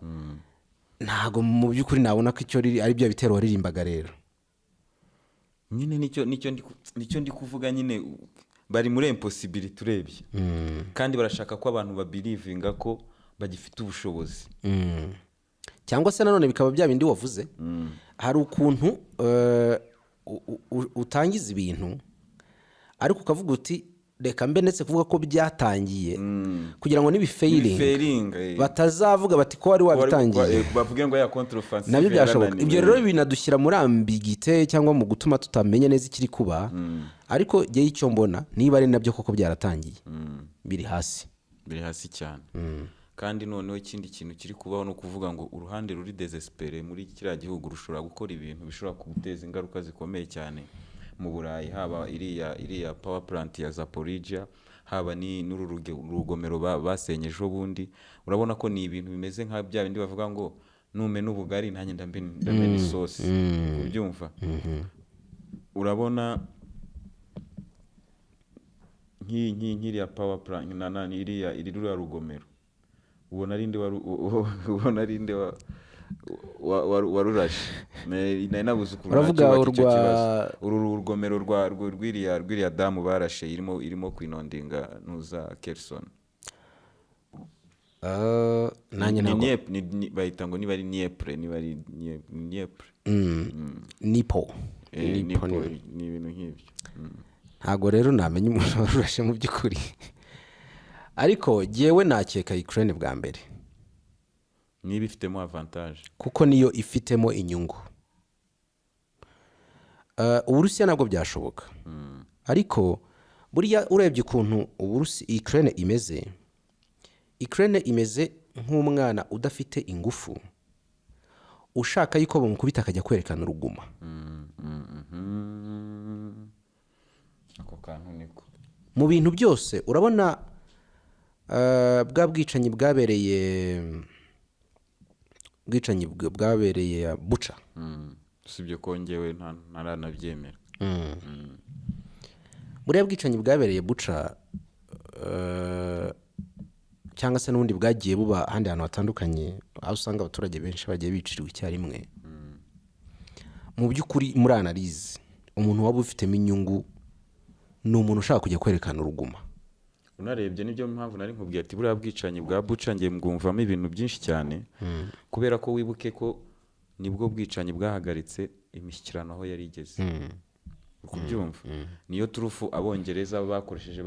ntabwo mu by'ukuri nabona ko icyo riri ari byo bitero waririmbaga rero. Nyine nicyo ndi kuvuga nyine, bari muri impossibility urebye, kandi barashaka ko abantu babelievinga ko bagifite ubushobozi. Cyangwa se nanone bikaba bya bindi wavuze, hari ukuntu utangiza ibintu ariko ukavuga uti reka mbe ndetse kuvuga ko byatangiye, kugira ngo nibifailinga Failing, batazavuga bati ko wari wabitangiye. Bavuge ngo ya contre offensive Nabyo byashoboka. yarananiwe. Ibyo rero binadushyira muri ambiguïté cyangwa mu gutuma tutamenya neza ikiri kuba. Ariko jyewe icyo mbona, niba ari nabyo koko byaratangiye, biri hasi. Biri hasi cyane. Kandi noneho ikindi kintu kiri kubaho ni ukuvuga ngo uruhande ruri désespéré muri kiriya gihugu rushobora gukora ibintu bishobora guteza ingaruka zikomeye cyane mu Burayi, haba iriya power plant ya Zaporizhia, haba ni n'uru rugomero basenye ejo bundi. Urabona ko ni ibintu bimeze nka bya bindi bavuga ngo numena ubugari nanjye ndamena isosi. Ubyumva? Urabona nk'iriya power plant na iriya iri ruriya rugomero, ubona ari nde warurashe? Nari nabuze ukuntu Uravuga nacyubaka icyo kibazo. Uru rugomero rw'iriya damu barashe irimo kwinondinga ntuza Kherson. Nanjye Ni ntabwo. Bahita ngo niba ari Dniepr, niba ari Dniepr. Nipo. Nipo, Nipo. Ni ibintu nk'ibyo. Ntabwo rero namenya umuntu warurashe mu by'ukuri, ariko jyewe nakeka Ukraine bwa mbere. Niba ifitemo avantage. Kuko niyo ifitemo inyungu. Uburusiya nabwo byashoboka, ariko buriya urebye ukuntu Ukraine imeze, Ukraine imeze nk'umwana udafite ingufu ushaka yuko bamukubita akajya kwerekana uruguma. Ako kantu niko. Mu bintu byose urabona, bwa bwicanyi bwabereye, bwicanyi bwabereye Buca. Usibye ko njyewe ntaranabyemera. Buriya bwicanyi bwabereye Buca, cyangwa se n'ubundi bwagiye buba ahandi hantu hatandukanye, aho usanga abaturage benshi bagiye bicirwa icyarimwe, mu by'ukuri muri analyse, umuntu waba ufitemo inyungu ni umuntu ushaka kujya kwerekana uruguma. Unarebye, nibyo mpamvu nari nkubwiye ati buriya bwicanyi bwa Buca ngiye mbwumvamo ibintu byinshi cyane, kubera ko wibuke ko nibwo bwicanyi bwahagaritse imishyikirano aho yari igeze. Uri kubyumva? Niyo turufu Abongereza bakoresheje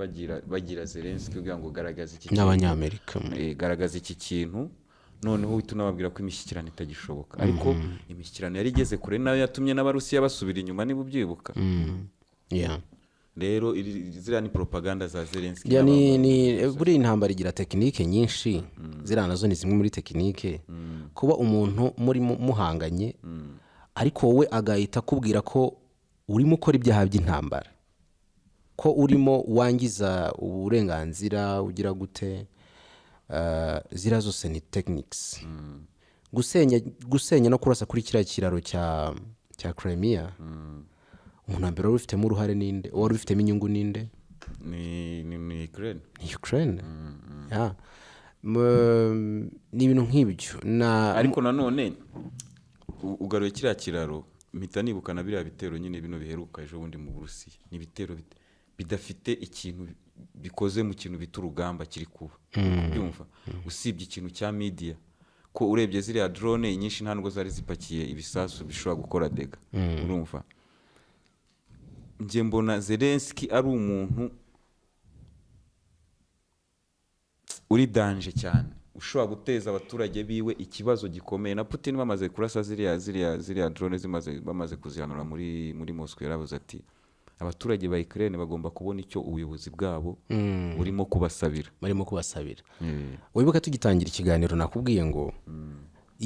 bagira Zelensky kugira ngo garagaza iki kintu. N'Abanyamerika. Garagaza iki kintu, noneho uhita unababwira ko imishyikirano itagishoboka. Ariko imishyikirano yari igeze kure, nayo yatumye n'Abarusiya basubira inyuma, niba ubyibuka. Rero ziriya ni propaganda za Zelensky. Ya, ni buriya intambara igira technique nyinshi, ziriya nazo ni zimwe muri technique. Kuba umuntu muri muhanganye, ariko wowe agahita akubwira ko urimo ukora ibyaha by'intambara, ko urimo wangiza uburenganzira, ugira gute, ziriya zose ni techniques. Gusenya no kurasa kuri kiriya kiraro cya Crimea, umuntu wa mbere wari ubifitemo uruhare ninde? Wari ubifitemo inyungu ninde? Ni Ukraine. Ni Ukraine. Ya. Ni ibintu nk'ibyo na Ariko nanone ugaruye kiriya kiraro, mpita nibuka na biriya bitero nyine bino biheruka ejo bundi mu Burusiya. Ni ibitero bidafite ikintu bikoze mu kintu bita urugamba kiri kuba. Uri kubyumva? Usibye ikintu cya media, ko urebye ziriya drone nyinshi nta nubwo zari zipakiye ibisasu bishobora gukora dégâts. Urumva, njye mbona Zelensky ari umuntu uri danger cyane, ushobora guteza abaturage biwe ikibazo gikomeye. Na Putin bamaze kurasa ziriya drone, bamaze kuzihanura muri Moscow, yaravuze ati abaturage ba Ukraine bagomba kubona icyo ubuyobozi bwabo burimo kubasabira. Barimo kubasabira. Wibuka tugitangira ikiganiro nakubwiye ngo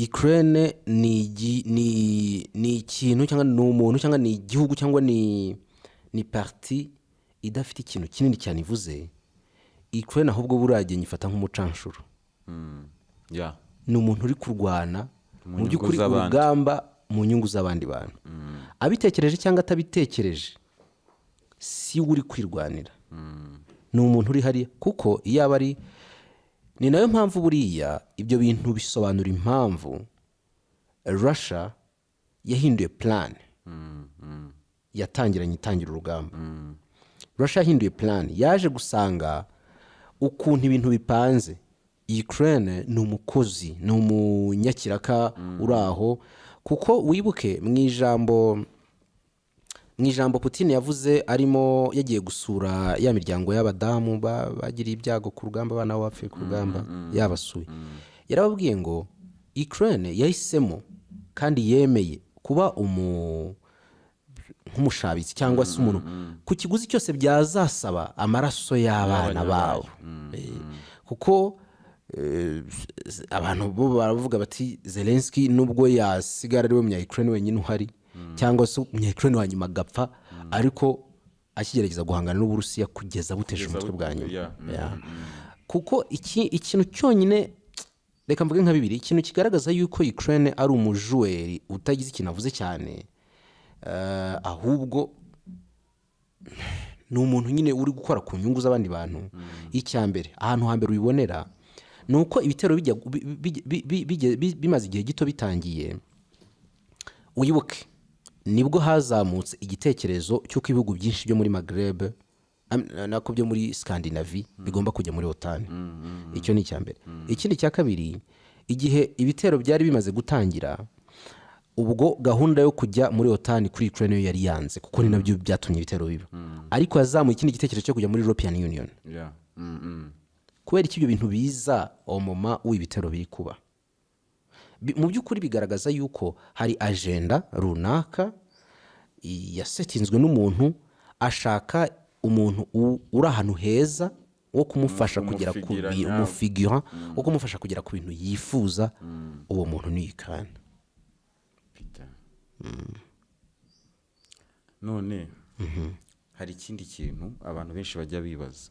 Ukraine ni ikintu cyangwa ni umuntu cyangwa ni igihugu cyangwa ni partie idafite ikintu kinini cyane ivuze. Ukraine ahubwo buriya nyifata nk'umucanshuro. Ni umuntu uri kurwana Mu mu nyungu by'ukuri z'abandi. urugamba mu nyungu z'abandi bantu, abitekereje cyangwa atabitekereje, si we uri kwirwanira, ni umuntu uri hariya. Kuko iyo aba ari, ni nayo mpamvu buriya ibyo bintu bisobanura impamvu Russia yahinduye plan yatangiranye itangira urugamba. Russia yahinduye plan, yaje gusanga ukuntu ibintu bipanze, Ukraine ni umukozi, ni umunyakiraka uri aho. Kuko wibuke mu ijambo Putin yavuze arimo yagiye gusura ya miryango y'abadamu bagiriye ibyago ku rugamba, abana babo bapfuye ku rugamba, yabasuye, yarababwiye ngo Ukraine yahisemo kandi yemeye kuba nk'umushabitsi cyangwa se umuntu ku kiguzi cyose byazasaba amaraso y'abana babo. Kuko abantu bo baravuga bati Zelensky nubwo yasigara ari we munya Ukraine wenyine uhari, cyangwa se umunya Ukraine wa nyuma agapfa, ariko akigerageza guhangana n'Uburusiya kugeza buteje Kugeza umutwe bwa nyuma. Yeah. Kuko ikintu cyonyine, reka mvuge nka bibiri, ikintu kigaragaza yuko Ukraine ari umujuweri utagize ikintu avuze cyane, ahubwo ni umuntu nyine uri gukora ku nyungu z'abandi bantu. Icya mbere, ahantu hambere ubibonera, ni uko ibitero bijya bimaze igihe gito bitangiye, wibuke nibwo hazamutse igitekerezo cy'uko ibihugu byinshi byo muri Maghreb Nako byo muri Scandinavie bigomba kujya muri OTAN. Icyo ni icya mbere. Ikindi cya kabiri, igihe ibitero byari bimaze gutangira, ubwo gahunda yo kujya muri OTAN kuri Ukraine yo yari yanze, kuko ni nabyo byatumye ibitero biba, ariko yazamuye ikindi gitekerezo cyo kujya muri European Union. Kubera ko ibyo bintu biza omoma w'ibitero biri kuba, mu by'ukuri bigaragaza yuko hari agenda runaka yasetinzwe n'umuntu, ashaka umuntu uri ahantu heza wo kumufasha kugera ku Umufigura nyawe. Umufigura wo kumufasha kugera ku bintu yifuza. Uwo muntu ni Ukraine. Peter. None hari ikindi kintu abantu benshi bajya bibaza,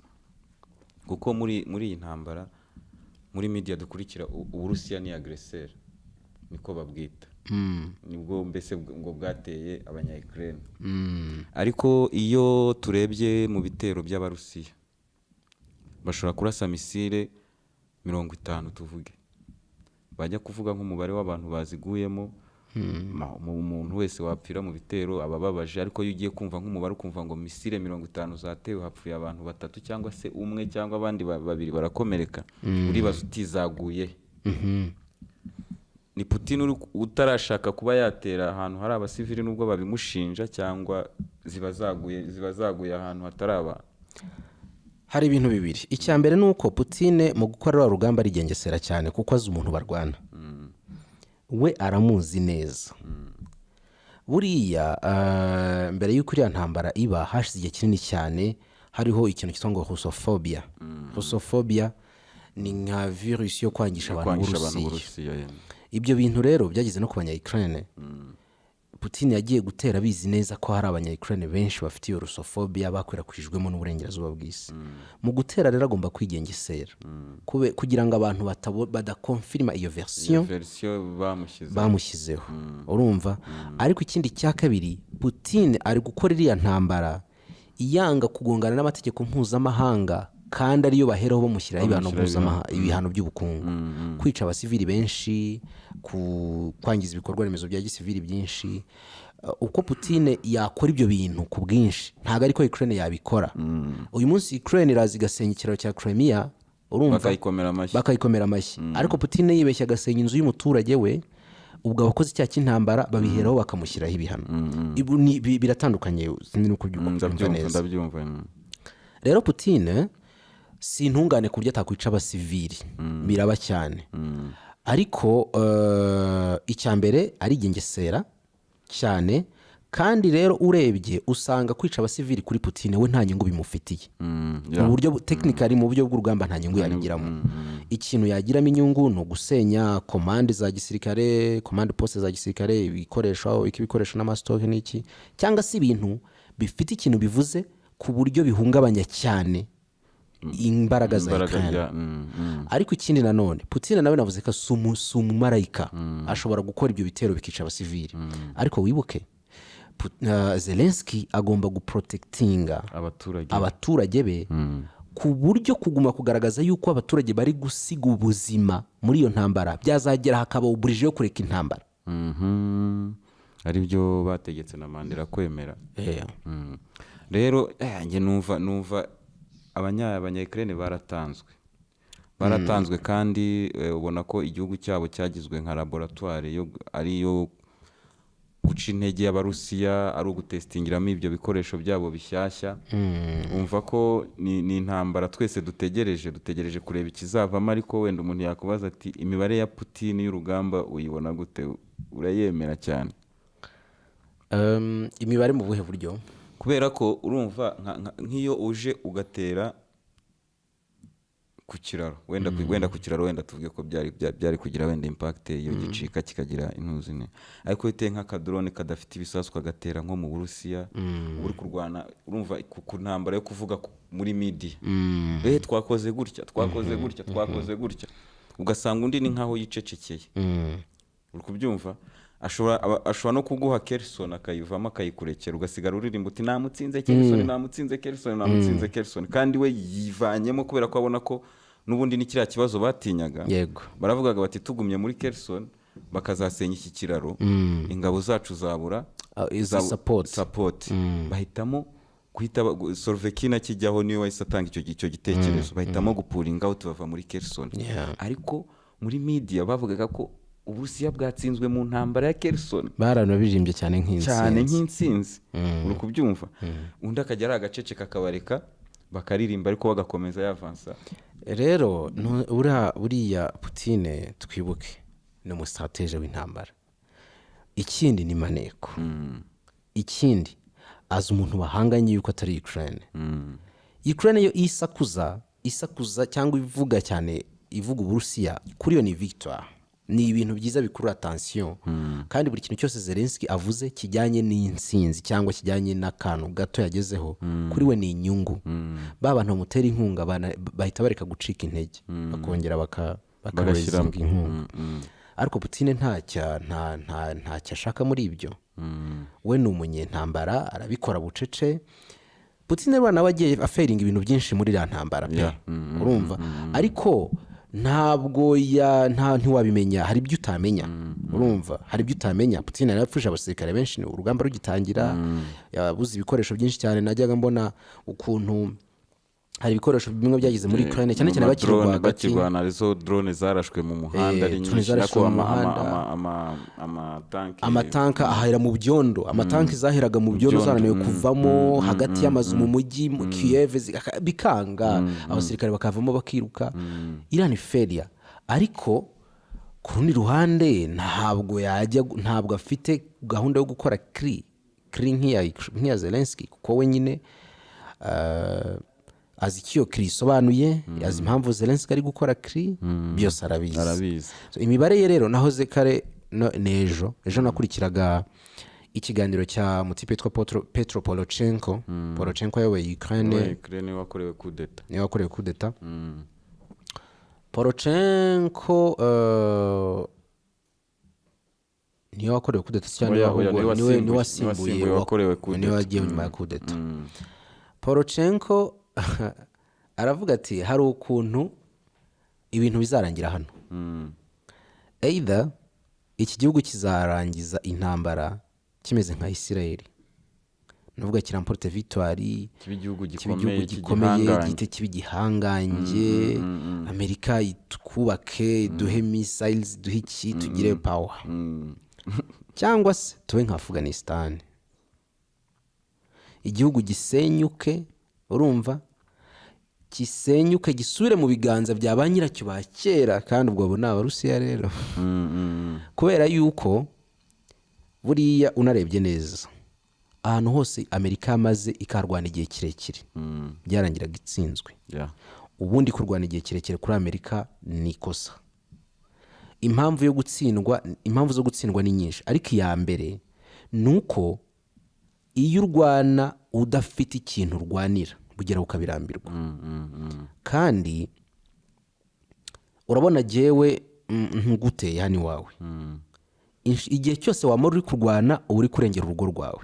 kuko muri iyi ntambara, muri media dukurikira, Uburusiya ni agresseur, niko babwita, nibwo mbese ngo bwateye abanya Ukraine. Ariko iyo turebye mu bitero by'Abarusiya, bashobora kurasa missile 50, tuvuge, bajya kuvuga nk'umubare w'abantu baziguyemo, umuntu wese wapfira mu bitero aba ababaje. Ariko iyo ugiye kumva nk'umubare, ukumva ngo missile 50 zatewe, hapfuye abantu batatu cyangwa se umwe cyangwa abandi babiri barakomereka, uribaza uti zaguye. Ni Putin uri utarashaka kuba yatera ahantu hari abasivili nubwo babimushinja, cyangwa ziba zaguye ahantu hatari abantu? Hari ibintu bibiri. Icya mbere ni uko Putine mu gukora ruriya rugamba arigengesera cyane, kuko azi umuntu barwana, we aramuzi neza. Buriya mbere y'uko iriya ntambara iba, hashize igihe kinini cyane hariho ikintu cyitwa ngo russophobia. Russophobia ni nka virusi yo kwangisha abantu kwangisha abantu b'Uburusiya. b'Uburusiya, yeah. Ibyo bintu rero byageze no ku banya Ukraine. Putin yagiye gutera abizi neza ko hari abanya Ukraine benshi bafite iyo russophobia bakwirakwijwemo n'uburengerazuba bw'isi. Mu gutera rero agomba kwigengesera kugira ngo abantu badakonfirima iyo iyo version version bamushyize bamushyizeho, urumva? Ariko ikindi cya kabiri, Putin ari gukora iriya ntambara yanga kugongana n'amategeko mpuzamahanga, kandi ariyo baheraho bamushyiraho ibihano Bamushyiraho mpuzamahanga, ibihano by'ubukungu. Kwica abasivili benshi, kwangiza ibikorwa remezo bya gisivili byinshi. Uko Putin yakora ibyo bintu ku bwinshi, ntabwo ariko Ukraine yabikora. Uyu munsi Ukraine iraza igasenya ikiraro cya Crimea, urumva? Bakayikomera amashyi. Bakayikomera amashyi. Ariko Putin yibeshya agasenya inzu y'umuturage we, ubwo abakoze icyaha cy'intambara babiheraho bakamushyiraho ibihano. Ibu biratandukanye, sinzi nuko ubyumva Ndabyumva. neza. Ndabyumva. Rero Putin si intungane ku buryo atakwica abasivili, biraba cyane. Ariko icya mbere, arigengesera cyane. Kandi rero urebye usanga kwica abasivili kuri Putin we nta nyungu bimufitiye mu buryo technically, mu buryo bw'urugamba nta nyungu yabigiramo. Ikintu yagiramo inyungu ni ugusenya commande za gisirikare, command poste za gisirikare, ibikoresho, aho ibika ibikoresho n'ama stock n'iki, cyangwa se ibintu bifite ikintu bivuze ku buryo bihungabanya cyane imbaraga za Imbaraga Ukraine. rya Ariko ikindi nanone, Putin nawe navuze ko si umumarayika, ashobora gukora ibyo bitero bikica abasivili. Ariko wibuke Zelensky agomba guprotectinga abaturage. Abaturage be, ku buryo kuguma kugaragaza yuko abaturage bari gusiga ubuzima muri iyo ntambara, byazagera hakaba uburije yo kureka intambara. Ari byo bategetse na Mandela kwemera. Rero njye numva abanya Ukraine baratanzwe, kandi ubona ko igihugu cyabo cyagizwe nka laboratoire yo ari iyo guca intege y'Abarusiya, ari ugutestingiramo ibyo bikoresho byabo bishyashya. Umva ko ni intambara twese dutegereje kureba ikizavamo. Ariko wenda umuntu yakubaza ati: "Imibare ya Putin y'urugamba uyibona gute? Urayemera cyane?" Imibare mu buhe buryo? Kubera ko urumva nk'iyo uje ugatera ku kiraro, wenda ku kiraro, wenda tuvuge ko byari kugira wenda impact iyo gicika kikagira intuzi ne, ariko iyo uteye nk'akadrone kadafite ibisasu kagatera nko mu Burusiya, uba uri kurwana, urumva, ku ntambara yo kuvuga muri media, twakoze gutya, twakoze gutya, twakoze gutya, ugasanga undi ni nkaho yicecekeye. Uri kubyumva? Ashobora no kuguha Kherson akayivamo akayikurekera, ugasigara uririmba uti: "Namutsinze Kherson, namutsinze Kherson, namutsinze Kherson," kandi we yivanyemo kubera ko abona ko n'ubundi ni kiriya kibazo batinyaga. Baravugaga bati: "Tugumye muri Kherson bakazasenya iki kiraro, ingabo zacu zabura Izi support. Support." Bahitamo Guhita Surovikin akijyaho niwe wahise atanga icyo gitekerezo, bahitamo gupullinga out, bava muri Kherson. Ariko muri media bavugaga ko Uburusiya bwatsinzwe mu ntambara ya Kherson. Baranabirimbye cyane cyane nk'intsinzi. Nk'intsinzi, uri kubyumva? Undi akajya ari agaceceka, akabareka bakaririmba, ariko bagakomeza yavansa. Rero buriya Putine, twibuke, ni umustratège w'intambara. Ikindi ni maneko. Ikindi, azi umuntu bahanganye yuko atari Ukraine. Ukraine yo isakuza, isakuza cyangwa ivuga cyane, ivuga Uburusiya, kuri yo ni victoire, ni ibintu byiza bikurura attention. Kandi buri kintu cyose Zelensky avuze kijyanye n'intsinzi cyangwa kijyanye n'akantu gato yagezeho, kuri we ni inyungu. Ba bantu bamutera inkunga bahita bareka gucika intege, bakongera Bagashyiramo. bakarezinga inkunga. Ariko Putine ntacyo ashaka muri ibyo. We ni umunyentambara, arabikora bucece. Putine rero nawe agiye afailinga ibintu byinshi muri iriya ntambara pe. Urumva, ariko ntabwo ya nta ntiwabimenya, hari ibyo utamenya. Urumva, hari ibyo utamenya. Putine yarapfuje abasirikare benshi urugamba rugitangira, yabuze ibikoresho byinshi cyane. Najyaga mbona ukuntu hari ibikoresho bimwe byageze muri Ukraine, cyane cyane bakiri Amadrone. rwagati. Bakirwana, arizo drone zarashwe mu muhanda ari Drone nyinshi. zarashwe Nako mu muhanda. Amatanki. Amatanka ahera mu byondo, amatanki zaheraga mu byondo, byondo, zananiwe kuvamo hagati y'amazu mu mujyi mu Kiev, bikanga, abasirikare bakavamo bakiruka. Iriya ni failure. Ariko ku rundi ruhande ntabwo yajya, ntabwo afite gahunda yo gukora cri cri nk'iya Zelensky, kuko we nyine azi icyo iyo cri isobanuye, azi impamvu Zelensky ari gukora cri, byose arabizi. Arabizi. So, imibare ye rero, nahoze kare n'ejo ejo nakurikiraga ikiganiro cya mutipe witwa Petro Poroshenko. Poroshenko ayoboye Ukraine. We, Ukraine wakorewe kudeta. Niwe wakorewe kudeta Poroshenko. Niwe wakorewe kudeta cyangwa Oya, oya, niwe niwe niwe wasimbuye wasimbuye wakorewe kudeta. Niwe wagiye nyuma ya kudeta. Poroshenko aravuga ati: "Hari ukuntu ibintu bizarangira hano. Either iki gihugu kizarangiza intambara kimeze nka Isirayeli, nuvuga kiremporte victoire, kiba igihugu kiba gikomeye, igihugu gikomeye, cy'igihangange. gihite kiba igihangange, Amerika itwubake, duhe missiles, duhe iki, tugire power, cyangwa se tube nka Afghanistan, igihugu gisenyuke, urumva, gisenyuke gisubire mu biganza bya ba nyiracyo ba kera." Kandi ubwo abo ni Abarusiya rero, kubera yuko buriya unarebye neza, ahantu hose Amerika yamaze ikarwana igihe kirekire, byarangiraga itsinzwe. Ubundi kurwana igihe kirekire kuri Amerika ni ikosa. Impamvu yo gutsindwa, impamvu zo gutsindwa ni nyinshi, ariko iya mbere ni uko iyo urwana udafite ikintu urwanira, bugera ukabirambirwa. Kandi urabona jyewe ntuguteye hano iwawe. Igihe cyose wamara uri kurwana, uba uri kurengera urugo rwawe.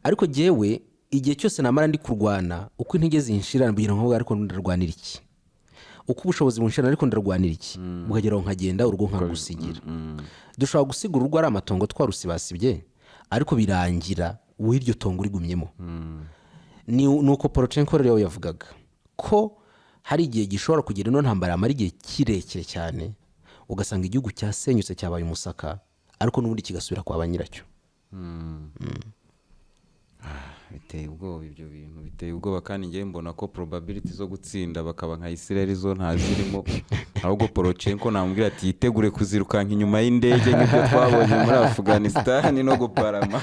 Ariko jyewe igihe cyose namara ndi kurwana, uko intege zinshira mbugira ngo ariko ndarwanira iki? Uko ubushobozi bunshira, ariko ndarwanira iki? Bukagera aho nkagenda, urugo nkagusigira. Dushobora gusiga urugo ari amatongo, twarusibasibye, ariko birangira w'iryo tongo urigumyemo. Ni uko Poroshenko rero yavugaga ko hari igihe gishobora kugira ino ntambara yamara igihe kirekire cyane, ugasanga igihugu cyasenyutse, cyabaye umusaka, ariko n'ubundi kigasubira kwa ba nyiracyo. Biteye ubwoba ibyo bintu, biteye ubwoba. Kandi ngewe mbona ko probability zo gutsinda bakaba nka Israel zo ntazirimo. Ahubwo Poroshenko namubwira ati yitegure kuzirukanka inyuma y'indege nk'ibyo twabonye muri Afghanistan no guparama.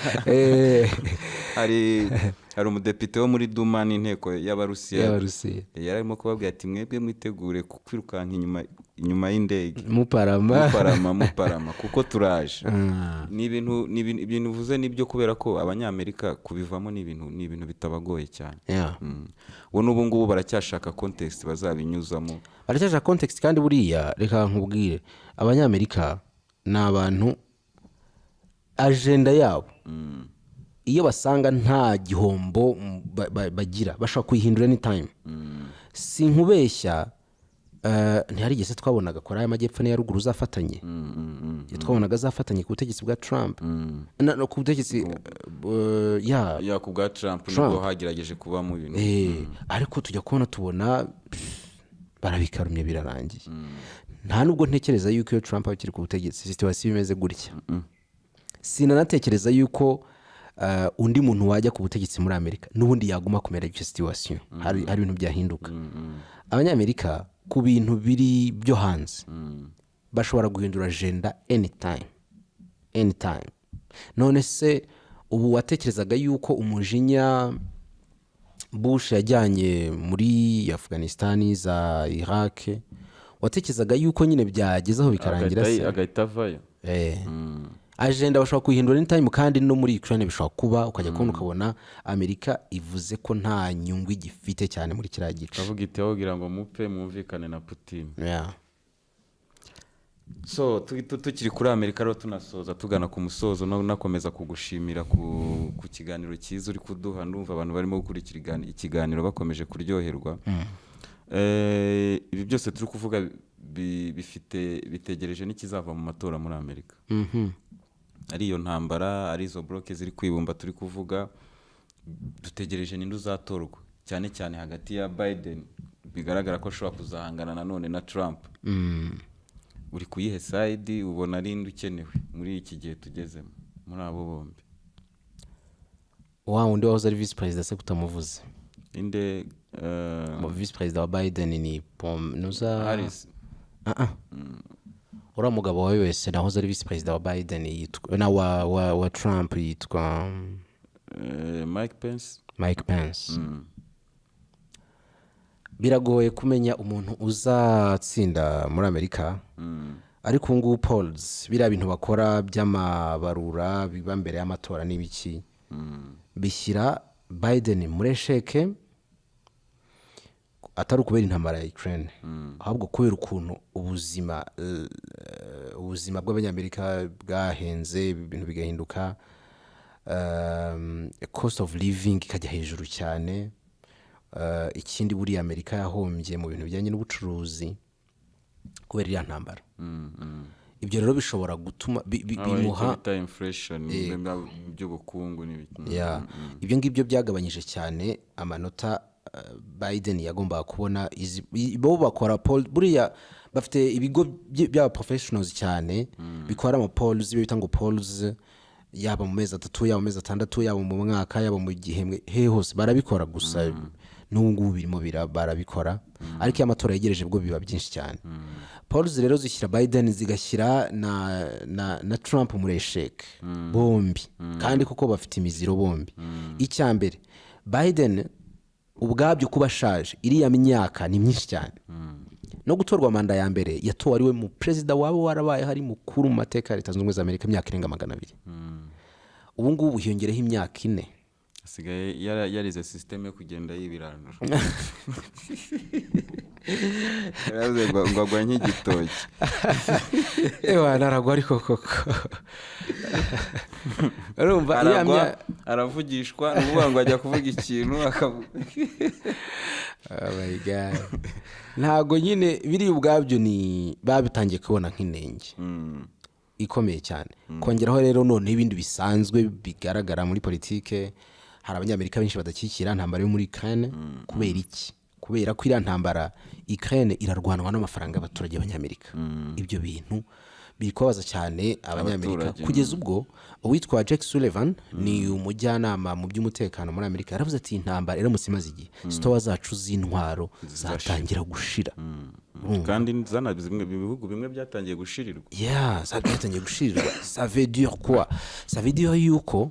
Hari umudepite wo muri Duma n'inteko y'Abarusiya. Y'Abarusiya. Yari arimo kubabwira ati: "Mwebwe mwitegure kwirukanka inyuma y'indege muparama, muparama, muparama, kuko turaje." Ni ibintu uvuze nibyo, kubera ko Abanyamerika kubivamo ni ibintu bitabagoye cyane. Bo n'ubu ngubu baracyashaka context bazabinyuzamo. Baracyashaka context. Kandi buriya reka nkubwire, Abanyamerika ni abantu agenda yabo iyo basanga nta gihombo bagira, bashobora kuyihindura anytime. Si nkubeshya, ntihari igihe se twabonaga Korea y'Amajyepfo n'iya Ruguru zafatanye? Twabonaga azafatanya ku butegetsi bwa Trump, no, ku butegetsi ya Ya, ku bwa Trump Trump. nibwo hagerageje kubamo ibintu. Ariko tujya kubona tubona pff, barabikarumye, birarangiye. Nta nubwo ntekereza yuko iyo Trump akiri ku butegetsi situation imeze gutya. Sinanatekereza yuko undi muntu wajya ku butegetsi muri Amerika n'ubundi yaguma kumera icyo situation. Hari ibintu byahinduka. Abanyamerika ku bintu biri byo hanze bashobora guhindura agenda anytime, anytime. None se ubu watekerezaga yuko umujinya Bush yajyanye muri Afghanistan, za Iraq, watekerezaga yuko nyine byageze aho bikarangira se? Agahita avayo. Agenda bashobora kuyihindura anytime, kandi no muri Ukraine bishobora kuba, ukajya kubona ukabona Amerika ivuze ko nta nyungu igifite cyane muri kiriya gice. Kavuga iti kugira ngo mupfe mwumvikane na Putin. So tukiri kuri Amerika rero, tunasoza, tugana ku musozo, no nakomeza kugushimira ku kiganiro cyiza uri kuduha. Ndumva abantu barimo gukurikira ikiganiro bakomeje kuryoherwa. Ibi byose turi kuvuga bifite bitegereje n'ikizava mu matora muri Amerika, ari iyo ntambara, ari izo bloc ziri kwibumba turi kuvuga. Dutegereje ninde uzatorwa, cyane cyane hagati ya Biden bigaragara ko ashobora kuzahangana nanone na Trump. Uri kuyihe side? Ubona ari inde ukenewe muri iki gihe tugezemo muri abo bombi? Wa wundi wahoze ari visi perezida se kutamuvuze? Inde? Visi perezida wa Biden ni nuza Harris. Ah, ah. Uriya mugabo wawe wese nahoze ari visi perezida wa Biden yitwa na wa Trump yitwa Mike Pence. Mike Pence. Biragoye kumenya umuntu uzatsinda muri Amerika, ariko ubu ngubu polls, biriya bintu bakora by'amabarura biba mbere y'amatora n'ibiki, bishyira Biden muri échec, atari ukubera intambara ya Ukraine, ahubwo kubera ukuntu ubuzima bw'Abanyamerika bwahenze, ibintu bigahinduka, cost of living ikajya hejuru cyane. Ikindi buriya Amerika yahombye mu bintu bijyanye n'ubucuruzi kubera iriya ntambara. Ibyo rero bishobora gutuma Habaye icyo bimuha bita inflation mu by'ubukungu n'ibiki. Ya, ibyo ngibyo byagabanyije cyane amanota Biden yagombaga kubona. Bo bakora poll, buriya bafite ibigo by'aba professionals cyane bikora ama polls, ibyo bita ngo polls, yaba mu mezi 3, yaba mu mezi 6, yaba mu mwaka, yaba mu gihembwe, he hose barabikora. Gusa n'ubu ngubu birimo barabikora, ariko iyo amatora yegereje bwo biba byinshi cyane. Polls rero zishyira Biden, zigashyira na Trump muri échec bombi, kandi kuko bafite imiziro bombi. Icya mbere, Biden ubwabyo kuba ashaje, iriya myaka ni myinshi cyane, no gutorwa manda ya mbere, yatowe ari we mu perezida waba warabaye hari mukuru mu mateka ya Leta Zunze Ubumwe za Amerika, imyaka irenga 200. Ubu ngubu hiyongereho imyaka 4. Asigaye yarize système yo kugenda yibiranura. Yaravuze ngo agwa nk'igitoki. Ewa, naragwa ariko koko urumva iriya Aragwa, aravugishwa, ni ukuvuga ngo ajya kuvuga ikintu akavuga. Oh my God. Ntabwo nyine biri ubwabyo ni babitangiye kubona nk'inenge ikomeye cyane. Kongeraho rero noneho ibindi bisanzwe bigaragara muri politike, hari Abanyamerika benshi badashyigikira intambara yo muri Ukraine. Kubera iki? Kubera ko iriya ntambara Ukraine irarwanwa n'amafaranga y'abaturage b'Abanyamerika. Ibyo bintu biri kubabaza cyane Abanyamerika, Abaturage. kugeza ubwo uwitwa Jake Sullivan, ni umujyanama mu by'umutekano muri Amerika, yaravuze ati: "Intambara iramutse imaze igihe, store zacu z'intwaro zatangira gushira." Kandi zana zimwe ibihugu bimwe byatangiye gushirirwa. Yeah, byatangiye gushirirwa. Ça veut dire quoi? Ça veut dire yuko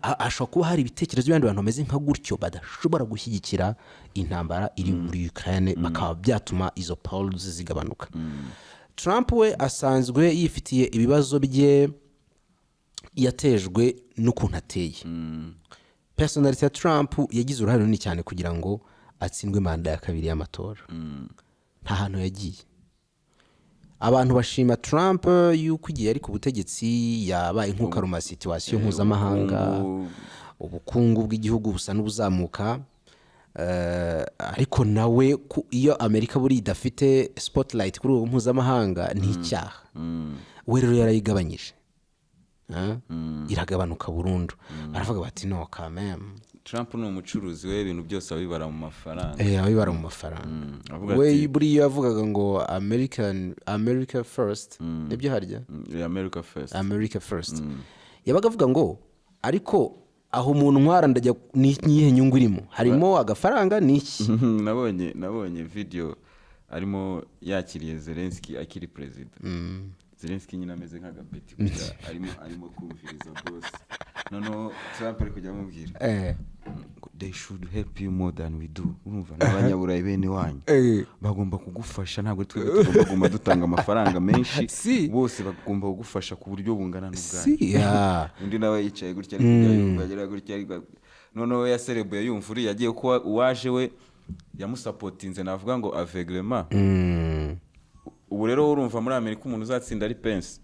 hashobora kuba hari ibitekerezo by'abandi bantu bameze nka gutyo badashobora gushyigikira intambara iri muri Ukraine, bakaba byatuma izo polls zigabanuka. Trump we asanzwe yifitiye ibibazo bye yatejwe n'ukuntu ateye. Personnalité ya Trump yagize uruhare runini cyane kugira ngo atsindwe manda ya kabiri y'amatora. Nta hantu yagiye. Abantu bashima Trump yuko igihe yari ku butegetsi yabaye nk'ukaruma situation mpuzamahanga, ubukungu. Ubukungu bw'igihugu busa n'ubuzamuka. Ariko nawe iyo Amerika buri idafite spotlight kuri ubu mpuzamahanga ni icyaha. We rero yarayigabanyije. Ah, iragabanuka burundu. Baravuga bati: "No kameme." Trump ni umucuruzi we, ibintu byose abibara mu mafaranga. Eh, abibara mu mafaranga. Avuga We ati buriya yavugaga ngo American, America first, nibyo harya? America first. America first. Yabaga avuga ngo: "Ariko aho umuntu ntwara ndajya ni iyihe nyungu irimo? Harimo agafaranga ni iki?" Nabonye video arimo yakiriye Zelensky akiri perezida. Zelensky nyine ameze nk'agapeti gutya, arimo kumviriza boss. Noneho Trump ari kujya amubwira ngo: "They should help you more than we do." Urumva n'abanyaburayi bene wanyu bagomba kugufasha, ntabwo twebwe tugomba kuguma dutanga amafaranga menshi. Si. Bose bagomba kugufasha ku buryo bungana n'ubwanyu. Si ya. Undi nawe yicaye gutya, ari kujya yumva agira gutya, ariko noneho yaserebuye yumva uriya agiye kuba uwaje, we yamusapotinze, navuga ngo aveuglement. Ubu rero urumva muri Amerika umuntu uzatsinda ari Pence?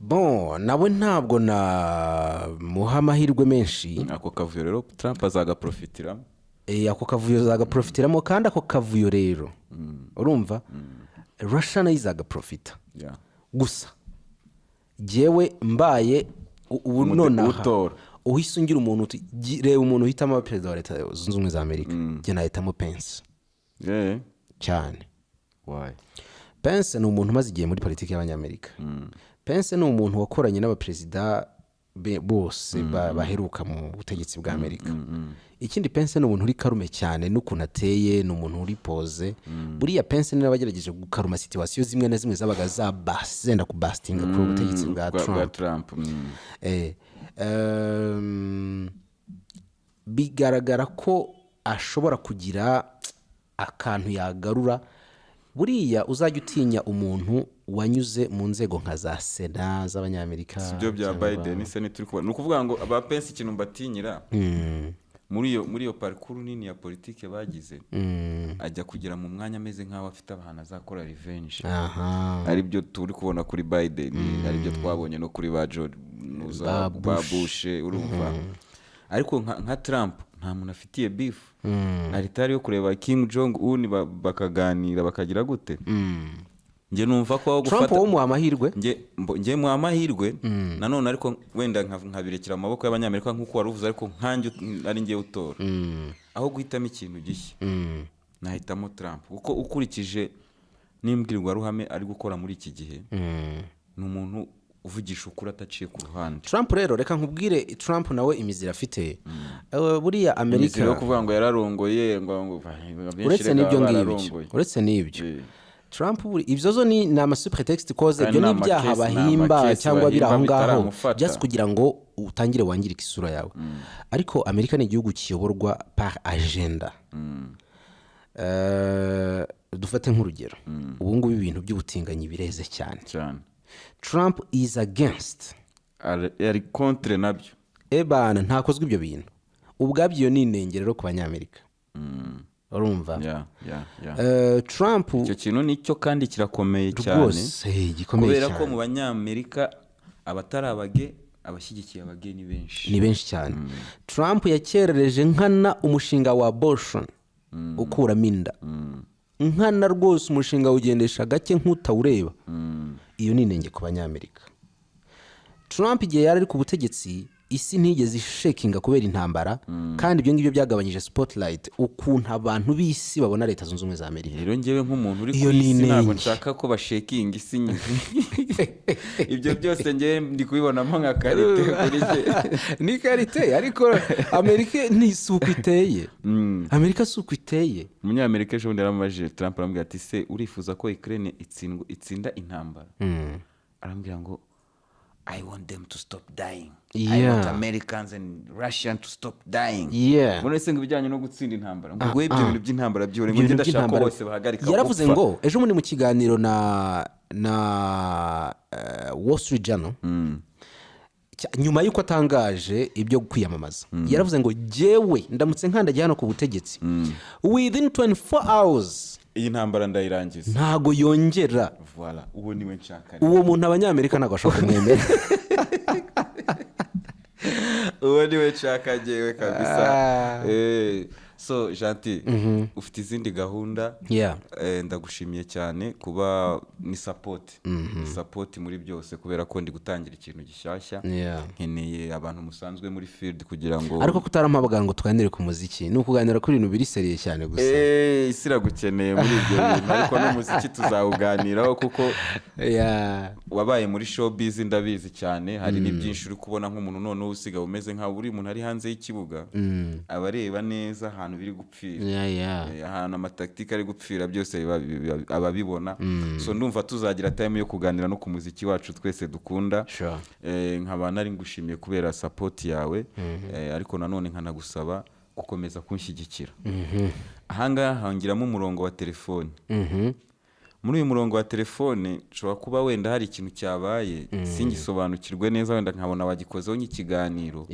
Bon, nawe ntabwo namuha amahirwe menshi. Ako kavuyo rero Trump azagaprofitiramo. Eh, ako kavuyo azagaprofitiramo, kandi ako kavuyo rero urumva Russia nayo izagaprofita. Gusa jyewe mbaye ubu nonaha utora. Uhise ungira umuntu uti: "Reba umuntu uhitamo perezida wa Leta Zunze Ubumwe za Amerika," njye nahitamo Pence. Cyane. Why? Pence ni umuntu umaze igihe muri politiki y'Abanyamerika. Pence ni umuntu wakoranye n'abaperezida bose baheruka mu butegetsi bwa Amerika. Ikindi, Pence ni umuntu uri calme cyane n'ukuntu ateye, ni umuntu uri posé. Buriya Pence niba wagerageje gukaruma situation zimwe na zimwe zabaga zenda kubasitinga kuri ubu butegetsi bwa bwa Trump. Trump. Bigaragara ko ashobora kugira akantu yagarura. Buriya uzajya utinya umuntu wanyuze mu nzego nka za sena z'Abanyamerika Si byo bya Biden se ntituri kubona? Ni ukuvuga ngo aba Pence, ikintu mbatinyira muri iyo parcours nini ya politike bagize, ajya kugera mu mwanya ameze nk'aho afite ahantu azakora revenge. Aribyo turi kubona kuri Biden, aribyo twabonye no kuri ba George nuza Ba ba Bush. Bush, urumva. Ariko nka Trump nta muntu afitiye beef, ari tari yo kureba Kim Jong Un, bakaganira bakagira gute. Njye numva ko aho Trump gufata wowe umuha amahirwe? Njye muha amahirwe nanone, ariko wenda nkabirekera mu maboko y'Abanyamerika nk'uko wari uvuze. Ariko nkanjye ari njye utora, aho guhitamo ikintu gishya nahitamo Trump, kuko ukurikije n'imbwirwaruhame ari gukora muri iki gihe, ni umuntu uvugisha ukuri ataciye ku ruhande. Trump rero, reka nkubwire, Trump nawe imiziro afite. Buriya Amerika Imiziro yo kuvuga ngo yararongoye, ngo benshi uretse rega n'ibyo baba ngibyo, bararongoye. Uretse n'ibyo, Trump ibyo zo ni ama pretext koze. Kandi ibyo ni ni ibyaha ni bahimba amakesi cyangwa biri aho bahimba ngaho bitaramufata. just kugira ngo utangire wangirike isura yawe. Ariko Amerika ni igihugu kiyoborwa par agenda. Dufate nk'urugero, ubu ngubu ibintu by'ubutinganyi bireze cyane. Cyane. Trump is against. Ari contre nabyo. Ebana, ntakozwe ibyo bintu ubwabyo, iyo ni inenge rero ku Banyamerika, urumva? Yeah. Trump Icyo kintu nicyo kandi kirakomeye cyane. Rwose gikomeye Kubera ko cyane. mu Banyamerika abatari abage, abashyigikiye abage ni benshi. Ni benshi cyane. Trump yakerereje nkana umushinga wa abortion, ukuramo inda nkana rwose, umushinga awugendesha gake nk'utawureba. Iyo ni inenge ku Banyamerika. Trump igihe yari ari ku butegetsi, isi ntigeze ishekinga kubera intambara, kandi ibyo ngibyo byagabanyije spotlight, ukuntu abantu b'isi babona Leta Zunze Ubumwe za Amerika. Rero njyewe nk'umuntu uri Iyo ku ni isi, ntabwo inenge. nshaka ko bashekinga isi nyine. Ibyo byose njyewe ndi kubibonamo nka qualité kuri njye. Ni qualité, ariko Amerika ni si uko iteye. Amerika si uko iteye. Umunyamerika ejo bundi yaramubajije Trump, aramubwira ati: "Se urifuza ko Ukraine itsinda intambara?" Arambwira ngo: "I want them to stop dying. I want Americans and Russians to stop dying." None se ngo ibijyanye no gutsinda intambara, ngo we ibyo bintu by'intambara byore, ngo Ibyo njye bintu ndashaka ko by'intambara. bose bahagarika Yaravuze gupfa. ngo ejo bundi mu kiganiro na Wall Street Journal, nyuma y'uko atangaje ibyo kwiyamamaza, yaravuze ngo: "Jyewe ndamutse nkandagiye hano ku butegetsi, within 24 hours iyi ntambara ndayirangiza." Ntago yongera. Voilà, uwo niwe nshaka rero. Uwo muntu Abanyamerika ntabwo bashobora kumwemera. Uwo niwe nshaka njyewe kabisa. So Gentil, ufite izindi gahunda. Ndagushimiye cyane kuba ni support, ni support muri byose, kubera ko ndi gutangira ikintu gishyashya. Nkeneye abantu musanzwe muri field kugira ngo Ariko kutarampamagara ngo tuganire ku muziki, ni ukuganira kuri ibintu biri sérieux cyane gusa. Isi iragukeneye muri ibyo bintu, ariko n'umuziki tuzawuganiraho kuko wabaye muri showbiz, ndabizi cyane. Hari n'ibyinshi uri kubona nk'umuntu noneho usigaye umeze nkaho uri umuntu ari hanze y'ikibuga, aba areba neza ahantu biri gupfira. Ahantu amatactique ari gupfira byose aba abibona. So ndumva tuzagira time yo kuganira no ku muziki wacu twese dukunda. Nkaba nari ngushimiye kubera support yawe, ariko nanone nkanagusaba gukomeza kunshyigikira. Ahangaha hongiramo umurongo wa telefone. Muri uyu murongo wa telefone nshobora kuba wenda hari ikintu cyabaye singisobanukirwe neza, wenda nkabona wagikozeho nk'ikiganiro,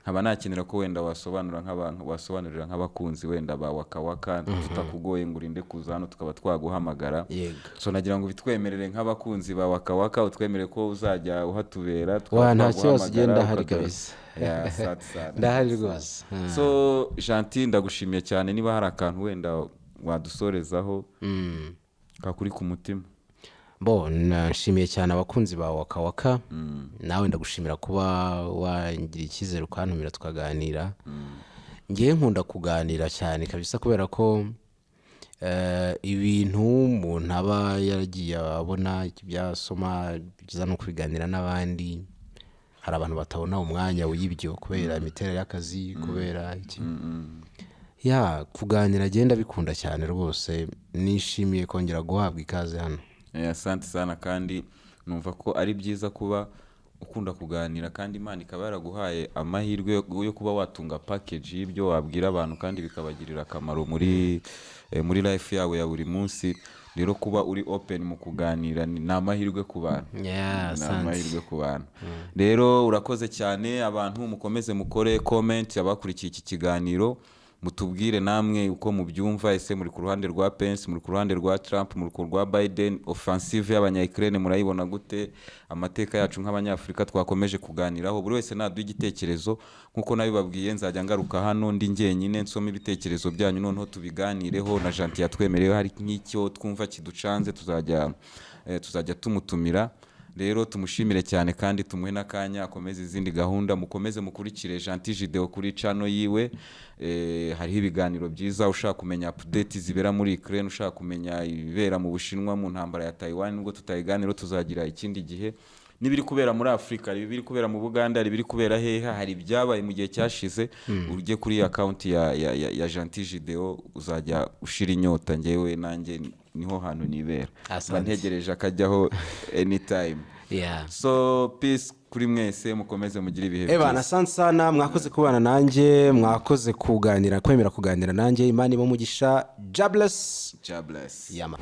nkaba nakenera ko wenda wasobanura nk'abantu, wasobanurira nk'abakunzi wenda ba Waka Waka, tutakugoye ngo urinde kuza hano, tukaba twaguhamagara. So nagira ngo bitwemerere nk'abakunzi ba Waka Waka, utwemerere ko uzajya uhatubera, tukaba Wa, nta kibazo, twaguhamagara, ugenda ndahari kabisa. Yeah, asante sana. Ndahari rwose. So Gentil, ndagushimiye cyane. Niba hari akantu wenda wadusorezaho kakuri ku mutima. Bo, nashimiye cyane abakunzi ba Waka Waka. Nawe ndagushimira kuba wangira icyizere ukantumira tukaganira. Ngewe nkunda kuganira cyane kabisa, kubera ko ibintu umuntu aba yaragiye abona, ibyasoma, byiza no kubiganira n'abandi. Hari abantu batabona umwanya w'ibyo kubera imiterere y'akazi, kubera iki. Ya, kuganira agenda bikunda cyane rwose. Nishimiye kongera guhabwa ikaze hano. Asante sana. Kandi numva ko ari byiza kuba ukunda kuganira, kandi Imana ikaba yaraguhaye amahirwe yo kuba watunga package y'ibyo wabwira abantu kandi bikabagirira akamaro muri life yabo ya buri munsi. Rero kuba uri open mu kuganira ni amahirwe ku bantu. Ni asante. amahirwe ku bantu. Rero urakoze cyane. Abantu mukomeze mukore comment, abakurikiye iki kiganiro, mutubwire namwe uko mubyumva. Ese muri ku ruhande rwa Pence, muri ku ruhande rwa Trump, muri ku rwa Biden? Offensive y'abanya-Ukraine murayibona gute? Amateka yacu nk'Abanyafurika twakomeje kuganiraho, buri wese naduha igitekerezo. Nk'uko nabibabwiye, nzajya ngaruka hano ndi njyenyine, nsome ibitekerezo byanyu, noneho tubiganireho. Na Gentil yatwemerewe, hari nk'icyo twumva kiducanze tuzajya tumutumira. Rero tumushimire cyane kandi tumuhe n'akanya akomeze izindi gahunda. Mukomeze mukurikire Gentil Gedeon kuri channel yiwe. Hariho ibiganiro byiza. Ushaka kumenya update zibera muri Ukraine, ushaka kumenya ibibera mu Bushinwa mu ntambara ya Taiwan, nubwo tutayiganiro, tuzagira ikindi gihe, n'ibiri kubera muri Afurika, hari ibiri kubera mu Buganda, hari ibiri kubera hehe, hari ibyabaye mu gihe cyashize, ujye kuri account ya Gentil Gedeon, uzajya ushira inyota. Njyewe nanjye niho hantu nibera, mba Asante. ntegereje akajyaho anytime. So peace kuri mwese, mukomeze mugire ibihe Ebana, byiza. asante sana, mwakoze kubana nanjye, mwakoze kuganira, kwemera kuganira nanjye. Imana ibahe umugisha. Jah bless. Jah bless. Yama.